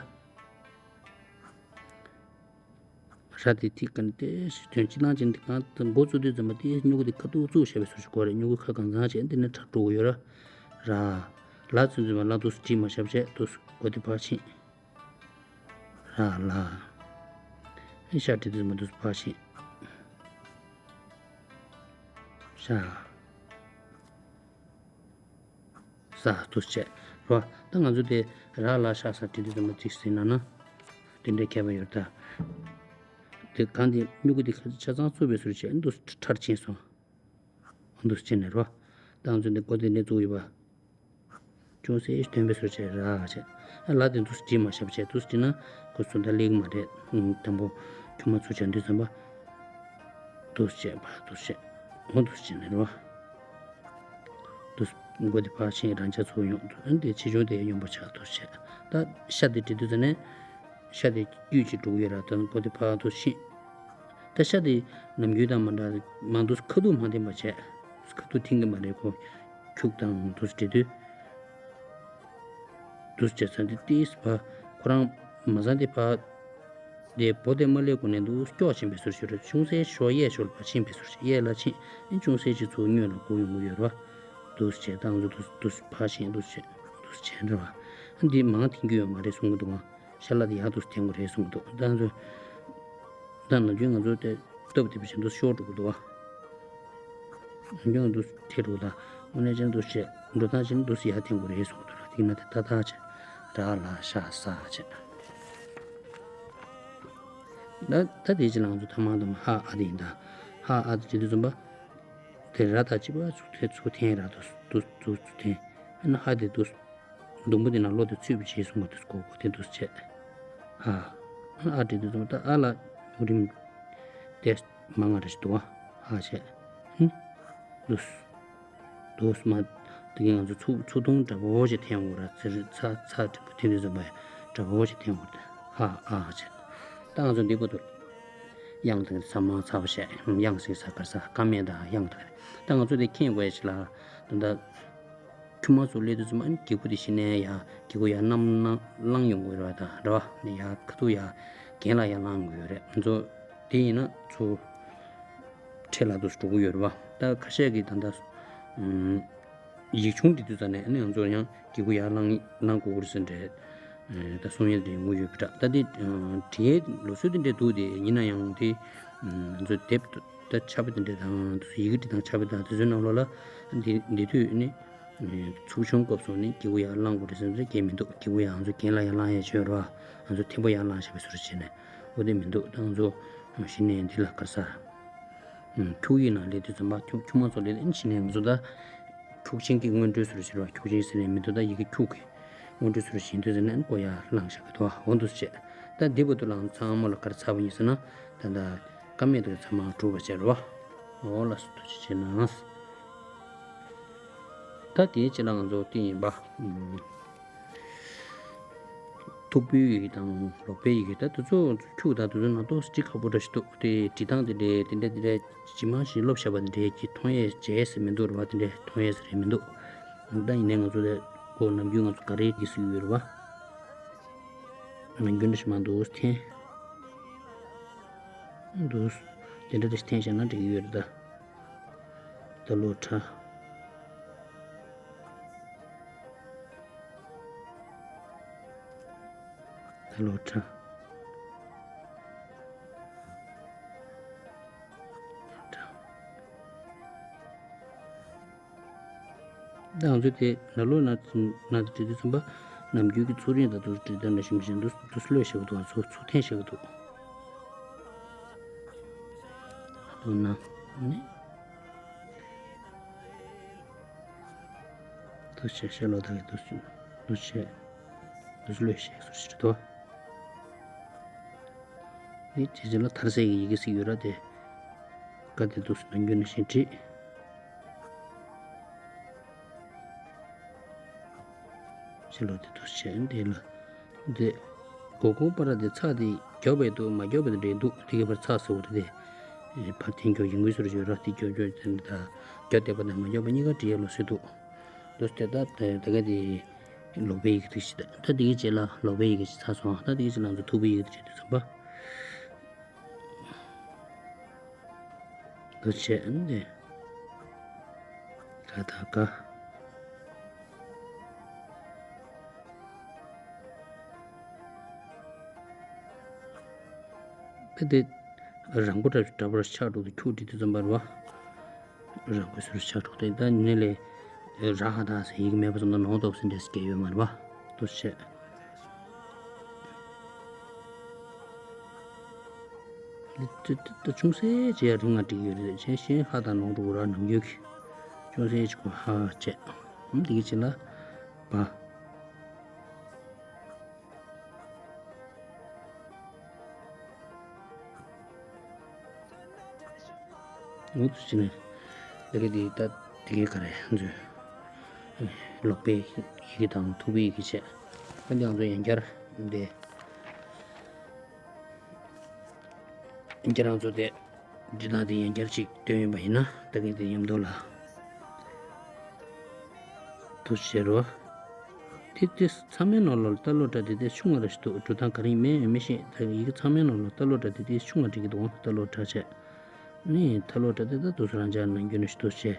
ར་དེ་ཐིག་ག་ནས་ཏེ་ཞིག་ཐོན་ཅི་ལང་ཅན་དེ་གང་དུ་འགོ་བཙུགས་དུས་ཙམ་པ་དེ་སྨྱུ་གུ་དེ་ཁ་ཐུག་བཙུགས་བྱས་པའི་བཟོ་ཞིག་དགོས་རེད། སྨྱུ་གུ་ཁ་གང་ཚང་བྱས་འདི་ནས་ཁྲག་འགྲོ་གི་ཡོད་ར། ར། ལ་ཚུན་ཚོད་མ་ལ་དུ་བྲིས་མ་བྱས་བྱས་དུ་མགོ་དེ་ཕར་ཕྱིན། ར་ལ། ཤ་བྲིས་དུས་མ་དུ་ཕར་ཕྱིན། ཤ། ས་དུ་བྱས། རོ། ད་ང་ཚོ་དེ་ར་ལ་ཤ་ས་བྲིས་དུས་ཙམ་པ་གཅིག་ཟིན་ན་ན། དེ་འདྲའི་ཁྱད་པར་ཡོད་ད། དེ་གང་དེ་སྨྱུ་གུ་དེ་ཆ་ཚང་བཙུགས་པའི་ཟུར་བྱས་འདུ་ཁྲར་ཕྱིན་སོང་། འདུ་ཕྱིན་ནས་རོ། ད་ང་ཚོ་འདི་མགོ་དེ་འདྲ་བཙུགས་ཡོད་པ། ཅུང་ཟད་སྟོན་པའི་ཟུར་བྱས་ར་བྱས། ལ་དེ་འདུ་བྲིས་མ་བྱས་བྱས་འདུ་བྲིས་ན་ཁོ་སུ་འདྲ་ལེགས་མ་རེད། དང་པོ་ཁྱུ་མ་ཚུར་བྱས་འདུས་ཙམ་པ། འདུ་བྱས་པ་འདུ་བྱས། འོ་འདུ་བྱས་ནས་རོ། འདུ། མགོ་དེ་ཕར་ཕྱིན་རང་ཅག་ཚུར་ཡོང་འདུ་འདི་ཆེ་ཆུང་དེ་སྙོམས་པོ་ཆགས་འདུ་བྱས། ད་ཤ་དེ་བྲིས་དུས་ཙམ་ནས། ཤ་དེ་དཀྱུས་ཅིག་འགྲོ་གི་ཡོད་ར། ད་མགོ་དེ་ཕར་འདུ་ཕྱིན། ད་ཤ་དེ་ནམ་རྒྱུན་དང་མ་འདྲ་མང་དུ་ཁ་ཐུག་མ་འཐེན་པ་བྱས། ཁ་ཐུག་འཐེན་གི་མ་རེད་ཁོ། ཁྱུག་དང་འདུ་བྲིས་དུས། འདུ་བྱས་ཚར་དུས་ཏིས་ཕར་ཁོ་རང་མ་ཚང་དེ་ཕར། དེ་བོ་དེ་མ་སླེབས་གོང་ནས་འདུག་སྐྱོག་ཕྱིན་པའི་ཟུར་ཞིག་རེད། ཅུང་ཟད་ཞོག་གཡས་ཞོར་ཕར་ཕྱིན་པའི་ཟུར་ཞིག་གཡས་ལ་ཕྱིན་ཨེ་ཅུང་ཟད་ཅིག་ཚུར་སྔོན་ལ་སྒུག་ཡོང་གི་ཡོད་རེད་བ། འདུག་སེ་བྱས་ད་ང་ཚོ་འདུག་འདུག་སེ་ཕར་ཕྱིན་འདུག་སེ་བྱས་འདུག་སེ་བྱས་འདྲ་བ། འདི་མང་འཐེན་རྒྱུ་ཡོད་མ་རེད་གསུང་གི་འདུག་ཨང་། ཤ་ལ་དེ་ཡག་འདུག་སེ་འཐེན་དགོས་རེད་གསུང་གི་འདུག་ད་ང་ཚོ། ད་ནམ་རྒྱུན་ང་ཚོ་དེ་སྟབས་བདེ་པོ་བྱས་འདུག་སེ་ཤོར་འགྲོ་གི་འདུག་ཨང་། ཡང་འདུག་སེ་འཐེན་འགྲོ་ད། དངོས་གནས་ཅན་འདུག་སེ་བྱས་འགྲོ་སྟངས་ཅན་འདུག་སེ་ཡར་འཐེན་དགོས་རེད་གསུང་གི་འདུག་ར། དེ་ན་དེ་ཏག་ཏག་བྱས། ར་ལ་ཤ་ས་བྱས། ད་ད་དེ་ཅི་ལ་ང་ཚོ་ཐ་མ་དུ་མ་ཧ་ཨ་དེ་ཡིན་ད། ཧ་ཨ་དེ་བྱེད་དུས་ཙམ་པ། དེ་ར་དང་གཅིག་པ་ཚུར་འཐེན་ཚུར་འཐེན་ར་དུ་དུ་དུ་ཚུར་འཐེན། ཨ་ན་ཧ་དེ་དུ། ཟླུམ་པོ་དེ་ནང་ལོགས་དེ་ཚུད་པའི་རྗེས་སུ་མ་དུ་སྐོར་གོ་དེ་འདུག་སེ་བྱས། ཧ། ཨ་ཨ་དེ་དུ་ཙམ་པ་ད་ཨ་ལ་ཡུག་རིང་དེ་མ་ང་རེ་ཞིག་འདུག་ཨ་ཧ་བྱས། ཧུམ། དུ། དུ་མ། དེ་གིན་ང་ཚོ་ཚུགས་ཚུགས་ཐུང་འདྲ་པོ་ཞིག་འཐེན་འོང་ར། ཚེ་རི་ཚ་ཚ་འདྲ་པོ་འཐེན་དུས་ཙམ་པ་འདྲ་པོ་ཞིག་འཐེན་འོང་ར། ཧ་ཨ་ཧ་བྱས། ད་ང་ཚོ་འདི་པོ་དུ། དབྱངས་དང་ཚ་མ་ཚ་བ་བྱས། དབྱངས་ཟེར་ས་གར་ས་ཀ་མེད་ད་དབྱངས་དང་། ད་ང་ཚོ་དེ་མཁྱེན་དགོས་ཡ་ཞིག་ལ། ད་ལྟ། ཁྱུ་མ་ཚོ་སླེབས་དུས་ཙམ་པ་ཨ་ནི་སྒྱེད་པུ་དེ་གཞི་ནས་ཡར་སྒྱེད་པུ་ཡར་བསྣམས་ན་བསླངས་ཡོང་གི་ཡོད་རེད་བ། ད་རེད་བ། ནི་ཡར་ཁ་ཐུག་ཡར་གྱེན་ལ་ཡར་བསླངས་དགོས་ཡོད་རེད། ང་ཚོ་དེ་ཡིན་ན་ཚུར་འཕྲེད་ལ་དུ་འགྲོ་གི་ཡོད་རེད་བ། ད་ཁ་ཤས་ཀྱིས་ད་ལྟ་ཡིག་ཆུང་འབྲི་དུས་ཙམ་ནས་ཨ་ནི་ང་ཚོ་ཡང་སྒྱེད་པུ་ཡར་བསླངས་བསླངས་དགོས་ཀྱི་རེད་ཟེར་འདྲ་ད་གསུང་ཡས་འདྲ་ཡོང་གི་ཡོད་པ་འདྲ། ད་དེ་འབྲི་ཡས་ལུགས་སྲོལ་དེ་འདྲ་འདུག་དེ་ཡིན་ན་ཡང་དེ་ང་ཚོ་དེབ་ད་ཆ་པ་དེ་འདྲ་དང་དེ་ཚོ་ཡི་གེ་འབྲི་སྟངས་ཆ་པ་དང་དེ་ཚོའི་ནང་ལོགས་ལ་འདི་འདི་དུས་ནི། ཚུགས་ཆུང་སྐབས་སུ་ནི་སྒྱེད་པུ་ཡར་བསླངས་དགོས་རེད་ཟེར་ན་གང་ཡང་མི་འདུག་སྒྱེད་པུ་ཡར་ང་ཚོ་གྱེན་ལ་ཡར་བསླངས་ཡས་བྱས་རོ། ང་ཚོ་མཐེ་བོ་ཡར་བསླངས་བྱས་པའི་ཟུར་བྱས་ནས་འོ་དེ་མི་འདུག་ད་ང་ཚོ་གཞི་ནས་འདི་ལ་གར་ས། ཁྱུག་ཡིག་ནང་སླེབས་དུས་ཙམ་པ་ཁྱུག་ཁྱུག་མ་ཚོ་སླེབས་ནས་གཞི་ནས་ང་ཚོ་ད། ཁྱུག་ཆེན་གྱི་སྔོན་འགྲོའི་ཟུར་བྱས་རོ། ཁྱུག་ཆེན་ཟེར་ནས་མི་འདུག་ད་ཡི་གེ་ཁྱུག་གི། སྔོན་འགྲོའི་ཚུལ་བཞིན་དུ་ཟེར་ནས་ཀོ་ཡར་བླངས་བཞག་གི་འདུག་འོ་འདུག་སེ་བྱས། ད་འདི་བར་དུ་ལ་ཚང་མ་ལ་ག་རེ་ཚར་བ་ཡིན་ཟེར་ན། ད་ད་ཀ་མད་དུ་ཚང་མ་གྲུབ་པ་བྱས་རེད་བ། འོ་ལགས་སོ། ཐུགས་རྗེ་ཆེ་གནང་། ད་དེའི་རྗེས་ལ་ང་ཚོ་དེ་ཡིན་པ། ཐུག་པའི་ཡི་གེ་དང་ལོག་པའི་ཡི་གེ། ད་དེ་ཚོ་ཁྱུག་དང་དེ་ཚོ་ནང་ཏོག་ཙམ་འབྲི་ཁག་པོ་འདྲ་ཞིག་འདུག་དེ་འབྲི་སྟངས་དེ་འདྲས་དེ་འདྲས་དེ་འདྲས་ཇི་མང་ཞིག་སློབ་བཞག་པ་དེ་འདྲས་ཀྱི་མཐོང་ཡས་བྱས་ཟེར་མི་འདུག་རེད་བ། དེ་འདྲས་མཐོང་ཡས་ཟེར་རེད་མི་འདུག་ད་ཡིན་ནའི་ང་ཚོ་དེ་ཁོ་ནམ་རྒྱུན་ང་ཚོ་ག་རེ་འབྲི་སྲིད་ཡོད་རེད་བ། ནམ་རྒྱུན་འདྲ་ཞིག་མ་འདུག་འཐེན། འདུག་དེ་འདྲ་འདྲ་ཞིག་འཐེན་བཞག་ན་འགྲིག་གི་ཡོད་རེད་ད། ད་ལོ་ཁྲ། ད་ལོ་ཁྲ། ད་ང་ཚོས་དེ་ལ་ལོ་ན་ན་དེ་བྲིས་དུས་ཙམ་པ། ནམ་རྒྱུན་གྱི་ཚུགས་རིང་དང་དུ་བྲིས་དོན་ལ་ཞིམ་ཞིམ་དུ་དུ་སློས་བྱེད་ཀྱི་འདུག་ང་ཚོ་ཚུགས་འཐེན་བྱེད་ཀྱི་འདུག་ལོ་ན་ནི། དུ་བྱེད་ཤེས་ལོ་ད་གི་དུ་དུ་བྱེད་དུ་སློས་བྱེད་ཟུར་ཞིག་ཏུ། ནི་ཇི་ཇི་ལ་མཐར་ཟད་ཀྱི་ཡི་གེ་ཟིག་ཡོད་ར་དེ། ཀ་དེ་དུ་ནམ་རྒྱུན་ནས་བཞིན་བྲིས། ཕྱི་ལོགས་དེ་དུ་བྱས་འདི་ལ། འདི། མགོ་ཁུངས་པར་དེ་ཚགས་དེ་རྒྱོབ་པའི་འདུག་མ་རྒྱོབ་པའི་འདྲ་འདུག་དེ་གའི་བར་ཚགས་ཟེར་བ་དེ་དེ། ཕར་འཐེན་རྒྱོབ་ཡིན་དགོས་ཟེར་བརྗོད་ར་དེ་རྒྱོབ་རྒྱོབ་དེ་ད། རྒྱོབ་བསྡད་པ་དང་མ་རྒྱོབ་པ་གཉིས་ཀ་འབྲི་ཡ་ལོ་སྲིད་འདུག་དུ་དེ་ད་དེ་ག་དེ། ལོག་པའི་ཡི་གེ་དེ་ཞིག་ད་དེ་གའི་རྗེས་ལ་ལོག་པའི་ཡི་གེ་ཞིག་ཚར་སོང་། ད་དེ་གའི་རྗེས་ལ་ང་ཚོ་ཐུག་པའི་ཡི་གེ་དེ་བྲིས་དུས་ཙམ་པ། དུ་བྱས་ནས་ད་ད་ག་ད་དེ་རང་མགོ་འདྲ་འདྲ་པོར་ཆགས་འགྲོ་དུ་ཁྱུག་འབྲི་དུས་ཙམ་པར་བ། རང་མགོ་ཟུར་ཆགས་འགྲོ་དེ་ད་ཉིན་ལས་ར་ཧ་ད་ཟེར་ཡིག་མེད་པ་ཙམ་ད་ནོར་དོགས་ཟིན་འདྲེས་སྐྱེ་ཡོད་མ་རེད་བ། དུ་བྱས། ད་ཅུང་ཟད་ཅིག་ཡ་རིང་ང་འགྲིག་ཡོད་རེད། གཞན་གཞན་ཧ་དང་ནོར་འགྲོ་གི་ར་ནམ་རྒྱུན་གྱི་ཅུང་ཟད་ཅིག་གོ་ཧ་བྱས། འདི་གི་ཕྱི་ལ་བ། འུ་ཚུགས་ནས་ད་གི་འདི་ད་དེ་གི་ག་རེ་འཛུལ། ལོག་པའི་ཡི་གེ་དང་ཐུག་པའི་ཡི་གེ་བྱས། ཨ་ནི་ང་ཚོ་ཡང་བསྐྱར་འདི། ཡང་བསྐྱར་ང་ཚོ་དེ་འབྲི་སྟངས་དེ་ཡང་བསྐྱར་ཅིག་སྟོན་ཡོད་པ་ཡིན་ན་ད་གིན་དེ་མཉམ་དུ་ལ་དུ་བྱེད་རོགས། དེ་དེ་ཚང་མའི་ནང་ལོགས་ལ་ཏ་ལོ་ཏྲ་དེ་དེ་ཆུང་ང་ར་ཞིག་འདུག་འབྲི་སྟངས་ག་རེ་ཡིན་མིན་མི་ཤེས། ད་ཡི་གེ་ཚང་མའི་ནང་ལོགས་ཏ་ལོ་ཏྲ་དེ་དེ་ཆུང་ང་འབྲི་གི་འདུག་ཏ་ལོ་ཏྲ་བྱས། ནི་ཏ་ལོ་ཏྲ་དེ་ད་དུ་སུ་རང་ཅག་ནང་རྒྱུན་ནས་ཞིག་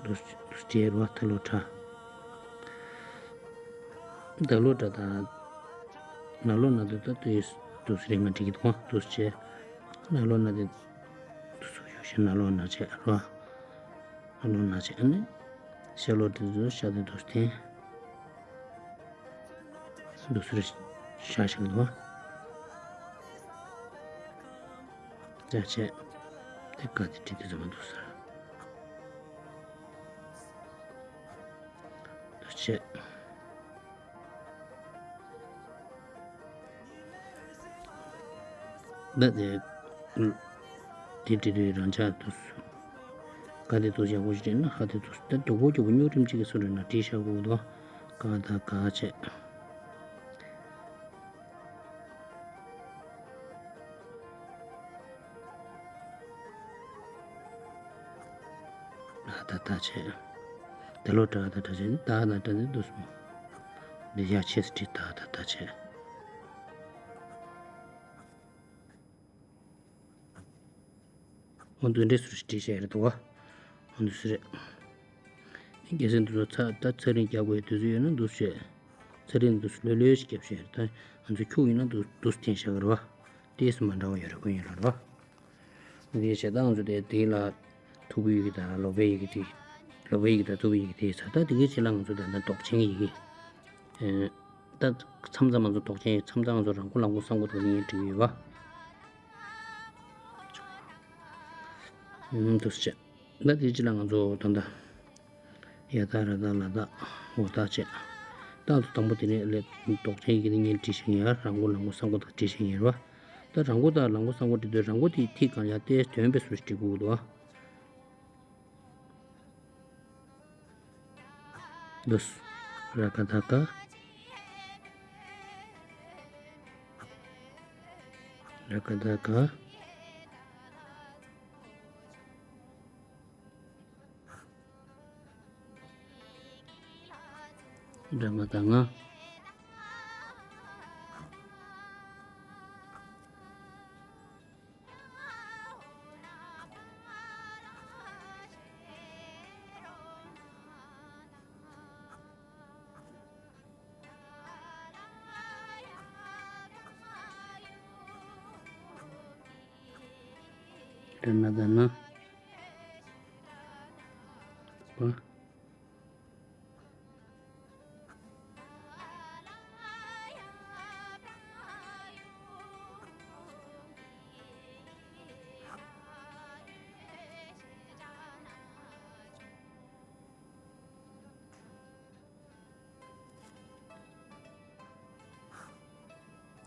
འདུག་བྱས། དུ་སུ་སུ་བྱས་རོགས་ཏ་ལོ་ཏྲ། ད་ལོ་ཏྲ་དང་། ན་ལོ་ན་དུ་ད་དུ་དུ་སུ་རེ་ང་འགྲིག་གི་འདུག་དུ་སུ་བྱས། ན་ལོ་ན་དེ་དུ་སུ་ཡོད་ཤེས་ན་ལོ་ན་བྱས་རོགས། ན་ལོ་ན་བྱས་ཨ་ནི། ཤ་ལོ་དེ་དུ་ཤ་དེ་དུ་སུ་འཐེན། དུ་སུ་རེ་ཤ་ཤ་གི་འདུག་ཅ་བྱས། དེ་ཀ་དེ་བྲིས་དེ་ཚོ་མ་འདུག་ས། དུ་བྱས། ད་དེ། དེ་བྲིས་དུས་རང་ཅག་དུ་སུ། ཀ་དེ་དུ་སུ་ཡག་པོ་ཞིག་བྲིས་ན་ཧ་དེ་དུ་སུ། ད་མགྱོགས་པོ་མགྱོགས་པོ་སྨྱོ་རིམ་གཅིག་གི་སུ་འདྲ་ན་བྲིས་བཞག་དགོས་འདུག་ཀ་ད་ག་བྱས། ད་ད་བྱས། ད་ལོ་ཏྲ་ད་ཏྲ་བྱས་ད་ད་ཏྲ་འདི་འདུག་སོང་། འདི་ཡ་ཆེས་སུ་བྲིས་ད་ད་ད་བྱས། འོ་འདུག་འདྲེ་ཟུར་ཞིག་བྲིས་བྱས་རེད་འདུག་བ། འོ་འདུག་སུ་རེད། རྒྱལ་སྲས་འདུག་ཚ་ད་ཚ་རིང་རྒྱག་དགོས་དུས་ཚོད་ཡོད་ན་འདུག་བྱས། ཚ་རིང་འདུག་ལོས་ལོས་ཞིག་རྒྱབ་བྱས་རེད་ད། ང་ཚོ་ཁྱུག་ཡིན་ན་འདུག་འདུག་འཐེན་བྱ་གི་རེད་བ། ཏེས་མ་འདྲ་བ་ཡོད་རེད་ཁོ་ཡིན་ལ་རེད་བ། འདི་བྱས་ད་ང་ཚོ་དེ་དེ་ལ་ཐུག་པའི་ཡི་གེ་དང་ལོག་པའི་ཡི་གེ་དེ། ལོག་པའི་ཡི་གེ་དང་ཐུག་པའི་ཡི་གེ་དེ་ཚ་ད་དེ་གའི་ཆེད་ལ་ང་ཚོ་ད་ལྟ་འདོགས་ཆེན་གྱི་ཡི་གེ། ད་མཚམས་མཚམས་ང་ཚོ་འདོགས་ཆེན་མཚམས་མཚམས་ང་ཚོ་རང་མགོ་ལ་མགོ་བསམ་དགོས་འདུག་ནི་འབྲི་གི་ཡོད་བ། ཨུམ་དུ་བྱས། ད་དེ་ཅི་ལ་ང་ཚོ་ད་ལྟ་ ཡ་བཏགས་ར་བཏགས་ལ་བཏགས་འོ་བཏགས་བྱས། རྟགས་དང་དང་པོ་དེ་ནས་ལས་ལྡོག་ཕྲན་གྱི་ནི་ངས་བྲིས་ཤིང་ཡ་རང་མགོ་ལ་མགོ་ས་མགོ་དང་བྲིས་ཤིང་ཡིན་ར། ད་རང་མགོ་དང་ལ་མགོ་ས་མགོ་བྲིས་དུས་རང་མགོ་དེ་ཐིག་གང་ཡ་ཏེ་དོན་པའི་སུ་ཞིག་བྲིས་དགོས་འདུག་བ། འདུག་ར་ག་བཏགས་ག་ར་ག་བཏགས་ག་སྒྲ་མ་དང་ང་། དེ་ན་ད་ན། པ།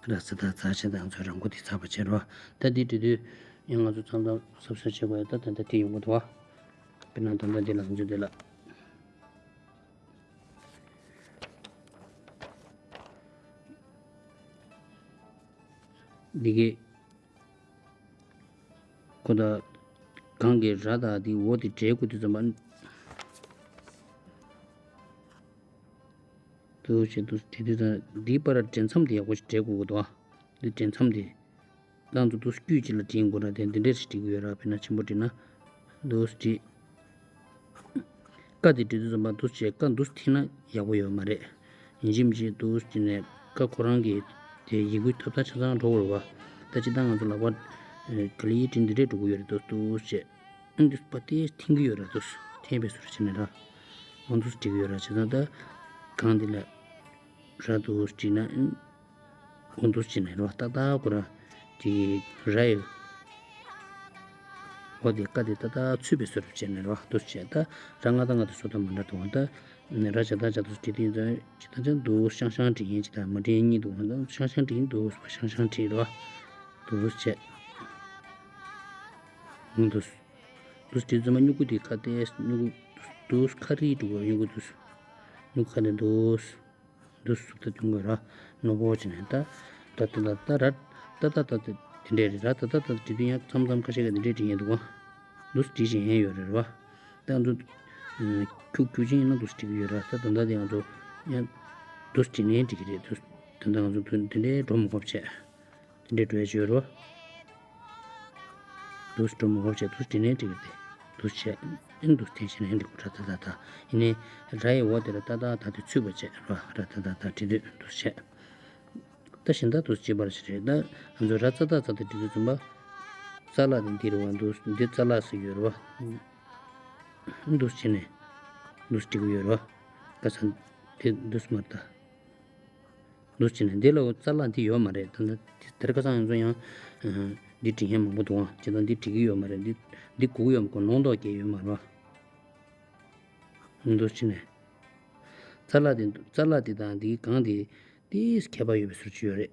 ར་ས་ད་ཚ་ཆེ་དང་ཚོ་རང་མགོ་དེ་ཚ་བ་ཆེ་རོ། ད་འདི་འབྲི་དུས་ཡང་ང་ཚོ་མཚམས་མཚམས་གཟབ་གཟབ་བྱེད་དགོས་ཡ། ད་ད་ད་དེ་ཡོང་གི་འདུག་བ། དཔེར་ན་ད་ད་འདི་ལ་ང་ཚོ་འདི་ལ་འདི་གི་ཁོ་ད་གང་གི་ར་ད་འདི་འོ་དེ་འབྲེལ་དགོས་དུས་ཙམ་པ། དུ་བྱེད་དུ་དེ་དུས་ད་འདིའི་བར་འདྲེས་མཚམས་དེ་ཡག་པོ་ཞིག་འབྲེལ་དགོས་ཀྱི་འདུག་ཨ། འདི་འདྲེས་མཚམས་དེ་ཏང་ཚོ་དུ་སྐྱུད་ཅིག་ལ་འདྲེན་དགོས་ར། དེ་འདི་འདྲས་ཞིག་འབྲི་གི་ཡོད་ར། དཔེར་ན་ཆེན་པོ་འབྲི་ན་དུ་འབྲི། ཀ་དེ་འབྲི་དུས་ཙམ་པ་དུ་བྱེད་ཀ་དུ་འཐེན་ན་ཡག་པོ་ཡོད་མ་རེད། ཡིན་གཅིག་མིན་གཅིག་དུ་འབྲི་ནས་ཀ་ཁོ་རང་གི་དེ་ཡི་གུའི་ཐོབ་ཐང་ཆ་ཚང་འགྲོ་དགོས་རེད་བ། ད་ཅི་ད་ང་ཚོ་ལག་པ་ག་ལེ་ཡིས་འབྲི་འདི་འདྲས་འགྲོ་གི་ཡོད་རེད། དུ་དུ་བྱེད། ཨང་དུ་པ་ཏེ་འཐེན་གྱི་ཡོད་ར། དུ་འཐེན་པའི་ཟུར་བྱས་ནས་ར། ཨང་དུ་འབྲི་གི་ཡོད་ར། བྱས་ཙང་ད་གང་འདི་ལ་ར་དུ་འབྲི་ན་ཨང་དུ་འབྲི་ནས་ར། ཏག་ཏག་གོ་ར་དེ་ར་ཡི་འོ་དེ་ཀ་དེ་ཏག་ཏག་ཚུད་པའི་ཟུར་བྱས་ནས་ར། དུ་བྱས་ད་ར་ང་ད་ང་དུ་སོ་ད་མ་འདྲ་དུ་ད་ར་བྱ་ད་བྱ་དུ་འབྲི་དུས་ད་ཅི་ད་ཅང་དུ་ཤང་ཤང་འབྲི་ཡིན། ཅི་ད་མ་འབྲི་ཡིན་གཉིས་འདུག་ད་ཤང་ཤང་འབྲི་ཡིན། དུ་ཤང་ཤང་འབྲི་ར། དུ་བྱས། ཨང་དུ། དུས་དེ་ཚོ་མ་སྨྱུ་གུ་དེ་ཁ་ཏེ་སྨྱུ་གུ་དུས་ཁ་རི་དུ་གོ། སྨྱུ་གུ་དུས་སྨྱུ་གུ་ཁ་ནས་དུས་དུས་སུ་ད་དུང་གོ་ར་ནོ་བོ་ཅི་ནས་ད་ད་ད་ད་ད་ར་ད་ད་ད་ད་དེ་འདྲས་རེད་ར། ད་ད་ད་དེ་དུས་ཡང་མཚམས་མཚམས་ཁ་ཤས་ཀ་དེ་འདྲས་དྲི་ཡན་འདུག་ག། དུས་དྲི་བཞིན་ཡན་ཡོད་རེད་ར། ད་ང་ཚོ་ཁྱུག་ཁྱུག་ཅན་ཡིན་ན་དུས་དྲི་གི་ཡོད་ར། ད་ད་ད་དེ་ང་ཚོ་ཡང་དུས་དྲི་ནས་དྲི་གི་རེད། དུས་ད་ད་ང་ཚོ་དུས་དེ་འདྲས་འགྲོ་མི་དགོས་བྱས། དེ་འདྲའི་འགྲོ་ཡ་ཅིག་ཡོད་རེད་བ། དུས་སུ་འགྲོ་མི་དགོས་བྱས་དུས་དེ་ནས་འགྲིག་གི་རེད། དུས་བྱས། ཨིན་དུས་དེ་བྱས་ནས་འགྲིག་གི་ར། ད་ད་ད་ཡིན་ནའི་ར་ཡི་འོ་དེ་ར་ད་ད་ད་དེ་ཚུད་པ་བྱས་ར། ར་ད་ད་ད་དེ་དུས་དུས་བྱས། ད་གཞན་དག་དུས་བྱེད་པར་བྱེད་རེད། ད་ང་ཚོ་ར་ཙ་ད་ཙ་དེ་འགྲིག་དུས་ཙམ་པ། ཙ་ལ་དེ་འདི་རེད་བ། དུས་འདི་ཙ་ལ་ཟེར་ཡོད་རེད་བ། དུས་བྱས་ནས་དུས་འགྲིག་གི་ཡོད་རེད་བ། ཁ་སང་དེ་དུས་མ་རེད་ད། འདུ་བྱས་ནས་འདི་ལ་འོ་ཙ་ལ་འདི་ཡོད་མ་རེད། ད་ལྟ་དེ་ལྟར་ཁ་སང་ང་ཚོ་ཡང་འདི་འབྲི་མཁན་མང་པོ་འདུག་ཨང་། ཅི་ད་འདི་འབྲི་གི་ཡོད་མ་རེད། འདི་འདི་དགོས་ཀྱི་ཡོད་མ་གོ་ནོང་ཏོག་སྐྱེས་ཡོད་མ་རེད་བ། འདུ་བྱས་ནས་ཙ་ལ་དེ་ཙ་ལ་དེ་དང་འདི་གང་དེ་དེ་ཁྱད་པར་ཡོད་པའི་ཟུར་ཅིག་ཡོད་རེད།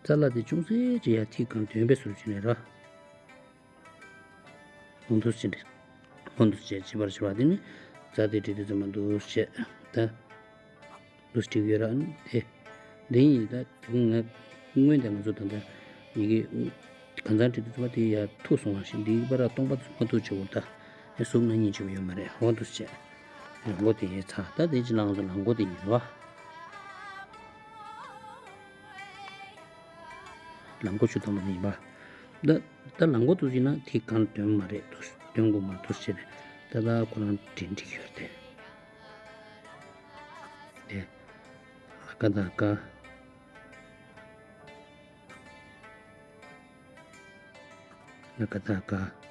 ཙ་ལ་དེ་ཅུང་ཟད་ཅིག་ཡར་ཐིག་གང་དོན་པའི་ཟུར་ཅིག་ནས་ར། འོང་དུས་ཅི་འདྲ། འོང་དུས་བྱས་བྱེད་པར་བྱ་བ་དེ་ནི་ཙ་དེ་བྲིས་དུས་ཙམ་པ་འདུ་བྱས་ད། འདུ་བྲིས་ཡོད་ར་དེ། འདི་ཡིན་ད་དེ་ང་སྔོན་དེ་ང་ཚོ་ད་ལྟ་ཡི་གེ་གང་ཚང་བྲིས་དུས་ཙམ་པ་དེ་ཡར་ཐུག་སོང་བ་ཞིག་འདི་པར་སྟོང་པ་ཙམ་མ་ཐུག་བྱེད་འོ་ད། ཨེ་གཟུགས་ན་གཉིས་བྱེད་པ་ཡོད་མ་རེད། འོ་འདུ་བྱས། ལ་མགོ་དེ་ཡིན་ཚ་ད་དེ་ཅི་ལ་ང་ཚོ་ལ་མགོ་དེ་ཡིན་རེད་བ། ལ་མགོ་ཆུ་དྭངས་པ་དེ་ཡིན་པ། ད་ད་ལ་མགོ་དུ་ཡིན་ན་དེ་གང་དོན་མ་རེད། དུ་དོན་དགོས་མ་དུ་བྱས་ནས་ད་ད་ཁོ་རང་དྲན་འགྲིག་ཡོད་དེ། དེ་ལ་ཀ་ད་ཀ། ལ་ཀ་ད་ཀ།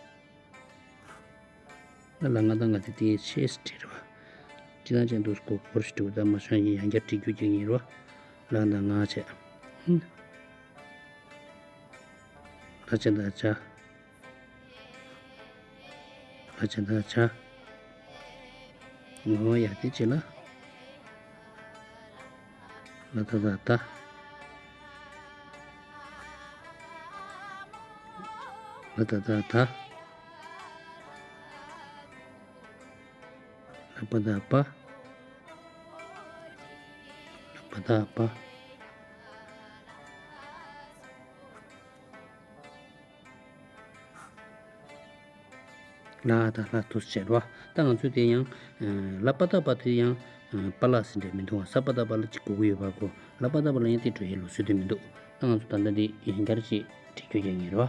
ང་ལ་ང་དང་ང་དེ་དེའི་ཆེས་བྲིས་རེད་བ། ཅི་དང་ཅི་འདུག་སྐོར་སྐོར་ཞིག་འདུག་ད་མ་བྱང་ཡིན་ཡང་བསྐྱར་བྲིས་རྒྱུ་གཅིག་ཡིན་རེད་བ། ལ་དང་ང་བྱས། ཧུམ། ལ་ཅ་དང་ཅ། ལ་ ལ་ཇ་ད་ཇ། ང་ཡ་དེ་ཅི་ལ། ལ་ད་ད་ད། ལ་ད་ད་ད། ལ་པ་ད་པ། ལ་པ་ད་པ། ལ་ད་ལ་དུ་བྱེད་རོ། ད་ང་ཚོས་དེ་ཡང་། ལ་པ་ད་པ་དེ་ཡང་། པ་ལ་ཟེར་འདྲ་མི་འདུག་ས་པ་ད་པ་ལ་གཅིག་གོ་གི་ཡོད་པ་གོ། ལ་པ་ད་པ་ལ་ཡང་དེ་འགྲོ་ཡའི་ལུགས་སྲོལ་དེ་མི་འདུག་ད་ང་ཚོ་ད་ལྟ་འདི་ཡང་བསྐྱར་ཅིག་བྲིས་རྒྱུ་ཡིན་རོ།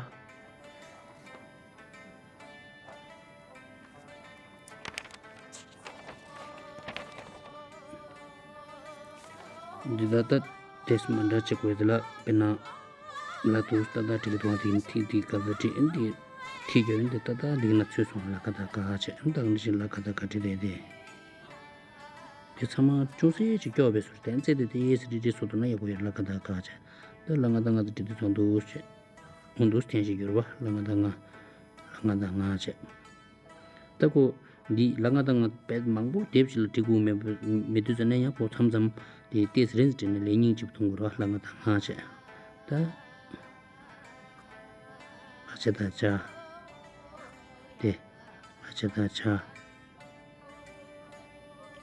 འདི་ད་ལྟ་དེས་མ་འདྲ་ཅིག་དགོས་དེ་ལ་དཔེར་ན། ལ་དུ་ཏ་ཏ་བྲིས་དུས་དེ་ཐིག་དེ་ག་ཚོད་བྲིས་ཨིན་དེ་ཐིག་རྒྱབ་ཨིན་དེ་ཏ་ཏ་འདི་ན་ཚུད་སོང་ལ་ཀ་ད་ག་བྱས་ཨིན་ད་ག་ནི་ཞིག་ལ་ཀ་ད་ག་བྲིས་དེ་དེ། དེ་ཚང་མ་ཅུང་ཟད་ཅིག་སྐྱོ་བའི་ཟུར་དེ་ཚེ་དེ་དེ་ཡེ་སི་རི་རི་སོ་དུ་ན་ཡག་པོ་ཡོད་ལ་ཀ་ད་ག་བྱས། ད་ལ་ང་ད་ང་ད་བྲིས་དུས་ཚོ་འདུག་བྱས། འོང་འདུག་ཐེན་ཞིག་གྱུར་བ་ལ་ང་ད་ང་། ལ་ང་ད་ང་བྱས། ད་ཁོ། འདི་ལ་ང་དང་ང་དཔེ་མང་པོ་དེབ་ཅིག་ལ་བྲིས་དགོས་མེད་མེད་དུས་ཙ་ན་ཡང་ཁོ་མཚམས་མཚམས་དེ་ཏེས་རིན་བྲིས་ནས་ལས་རྙིང་ཅིག་མཐོང་དགོས་ར་ལ་ང་དང་ང་བྱས། ད། ལ་ཆ་ད་ཆ། དེ། ལ་ཆ་ད་ཆ།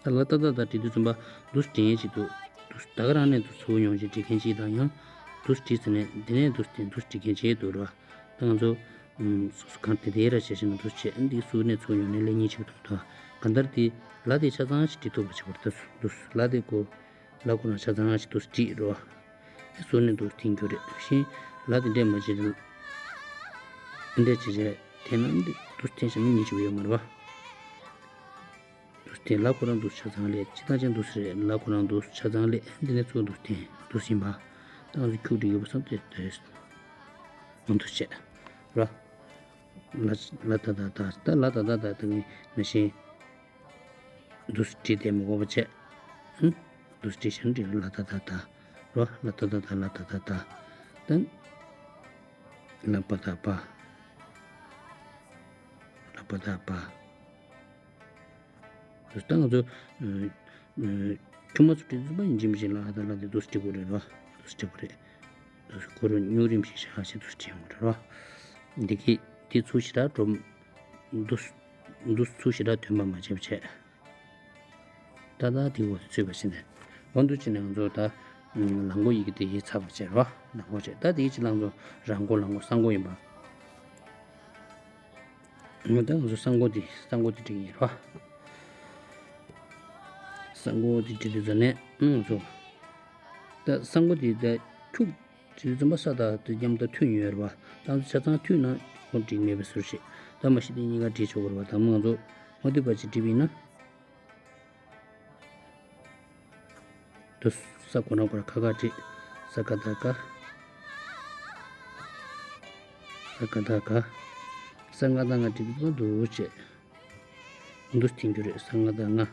ད་ལ་ཏ་ད་ད་བྲིས་དུས་ཙམ་པ་འདུས་དྲན་ཅིག་འདུག་འདུས་ད་ག་རང་ནས་འདུས་ཚུར་མྱོང་ཅིག་བྲིས་མཁན་ཅིག་དང་ཡང་འདུས་བྲིས་ཟེར་ནས་འདི་ནས་འདུས་དེ་འདུས་བྲིས་མཁན་ཅིག་འདུག་ར། ད་ང་ཚོ། སོ་སོ་གང་དེ་དེ་ར་བྱས་ཤིང་འདུས་བྱས་འདི་སུ་ནས་ཚུར་མྱོང་ནས་ལས་ཉིན་ཅིག་མཐོང་ཐོག་གང་ལྟར་དེ་ལ་དེ་ཆ་ཚང་ཞིག་བྲིས་ཐུབ་པ་བྱེད་པར་ད་འདུས་ལ་དེ་གོ། ལ་ཁོ་རང་ཆ་ཚང་ཞིག་འདུས་བྲིས་རོ། སུ་ནས་འདུས་འཐེན་རྒྱུ་རེད་ཤིང་ལ་དེ་འདྲས་མ་བྱེད་རེད། འདྲས་བྱེད་བྱས་དེ་ན་འདི་འདུས་འཐེན་ཞིང་མི་ཉིད་ཅིག་ཡོད་མ་རེད་བ། འདུས་འཐེན་ལ་ཁོ་རང་འདུས་ཆ་ཚང་ལས་ཅི་ཐང་ཅན་འདུས་རེད་ལ་ཁོ་རང་འདུས་ཆ་ཚང་ལས་འདི་ནས་ཚུར་འདུས་འཐེན་འདུས་ཡིན་པ། ད་ང་ཚོ་ཁྱུག་འདྲི་ཡོད་པ་བསམ་སྟེ་དེ། འདུས་བྱས། ར། ལ་ལ་ད་ད་ད་ད་ལ་ད་ད་ད་ད་ནི་ནི་ཤིང་། འདུས་བྲིས་ཏེ་མི་དགོས་པ་བྱས། ཧུམ། འདུས་བྲིས་ཤིང་འབྲི་ལ་ད་ད་ད། རོ་ལ་ད་ད་ད་ལ་ད་ད་ད། ཏན། ལ་པ་ད་པ། ལ་པ་ད་པ། འདུས་ད་ང་ཚོ། ཁྱུང་མ་ཚོ་བྲིས་ཚུལ་པ་ཡིན་གཅིག་མིན་གཅིག་ལ་ད་ལ་དེ་འདུས་བྲིས་དགོས་རེད་བ། འདུས་བྲིས་དགོས་རེད། འདུས་ཁོ་རང་སྨྱུག་རིམ་ཞིག་བཞག་ཞིག་འདུས་བྲིས་ཡོང་རེད་བ། འདི་གི་དེ་ཚུལ་ཞེ་དྲག་འགྲོ། འདུས། འདུས་ཚུལ་ཞེ་དྲག་ཐོན་པ་མ་བྱས་པ་བྱས། ད་ལྟ་དེ་འོ་ཚུད་པ་ཕྱིན་ནས། འོ་འདུ་བྱས་ནས་ང་ཚོ་ད། ལ་མགོ་ཡི་གེ་དེ་ཡིས་ཚར་བ་བྱས་རོ། ལ་མགོ་བྱས་ད་དེའི་ཕྱི་ལ་ང་ཚོ་ར་མགོ་ལ་མགོ་ས་མགོ་ཡིན་པ། ད་ང་ཚོ་ས་མགོ་དེ་ས་མགོ་དེ་བྲིས་ཡིན་རོ། ས་མགོ་དེ་བྲིས་དུས་ཙ་ནས་ང་ཚོ། ད་ས་མགོ་དེ་ད་ཁྱུག་བྲིས་དུས་ཙམ་པ་ས་དང་དེ་མཉམ་དུ་མཐུད་ཡོད་རེད་བ། ད་ང་ཚོ་ཆ་ཚང་མཐུད་ན་ཁོ་བྲིས་མེད་པའི་ཟུར་ཞིག་ད་མ་གཞི་དེ་གཉིས་ཀ་བྲིས་ཆོག་གི་རེད་བ། ད་མ་ང་ཚོ་མ་མཐུད་པ་ཅིག་བྲིས་པ་ཡིན་ན། དུ་ས་ཁོ་ན་ཁོ་ར་ཁ་ཁ་བྲིས། ས་ཀ་ད་ཀ་ས་ཀ་ད་ཀ་ས་ང་ད་ང་བྲིས་དུས་འདུ་བྱས། འདུ་འཐེན་རྒྱུ་རེད་ས་ང་ད་ང་།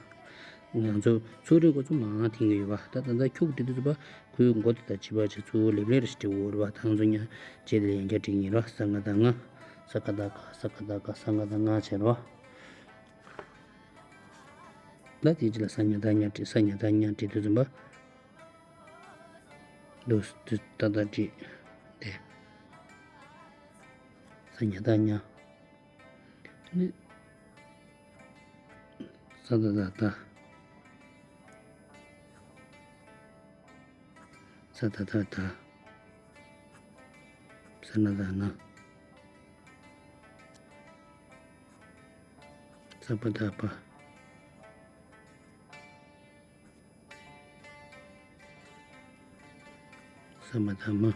ང་ཚོ་ཚུགས་རིང་གོ་ཚུགས་མང་འཐེན་གྱི་ཡོད་པ་ད་ད་ལྟ་ཁྱུག་བྲིས་དུས་ཚུགས་པ་ཁོའི་མགོ་དེ་དང་བྱིས་པ་ཆེ་ཚུགས་ལེབ་ལེབ་རེ་ཞིག་བྲིས་འོར་བ་ད་ང་ཚོ་ཉ་བྱས་ཏེ་ཡང་བསྐྱར་བྲིས་ཡིན་རོ། ས་ང་ད་ང་ས་ཀ་ད་ཀ་ས་ཀ་ད་ཀ་ས་ང་ད་ང་བྱས་རོ། ལ་དེ་ཅི་ལ་ས་ཉ་ད་ཉ་བྲིས་ས་ཉ་ད་ཉ་བྲིས་དུས་ཙམ་པ། འདུ་འདུ་ད་ད་བྲིས། དེ། ས་ཉ་ད་ཉ། ནི། ས་ད་ད་ད། ས་ད་ད་ད། ས་ན་ད་ན། ས་པ་ད་པ། ས་མ་ད་མ།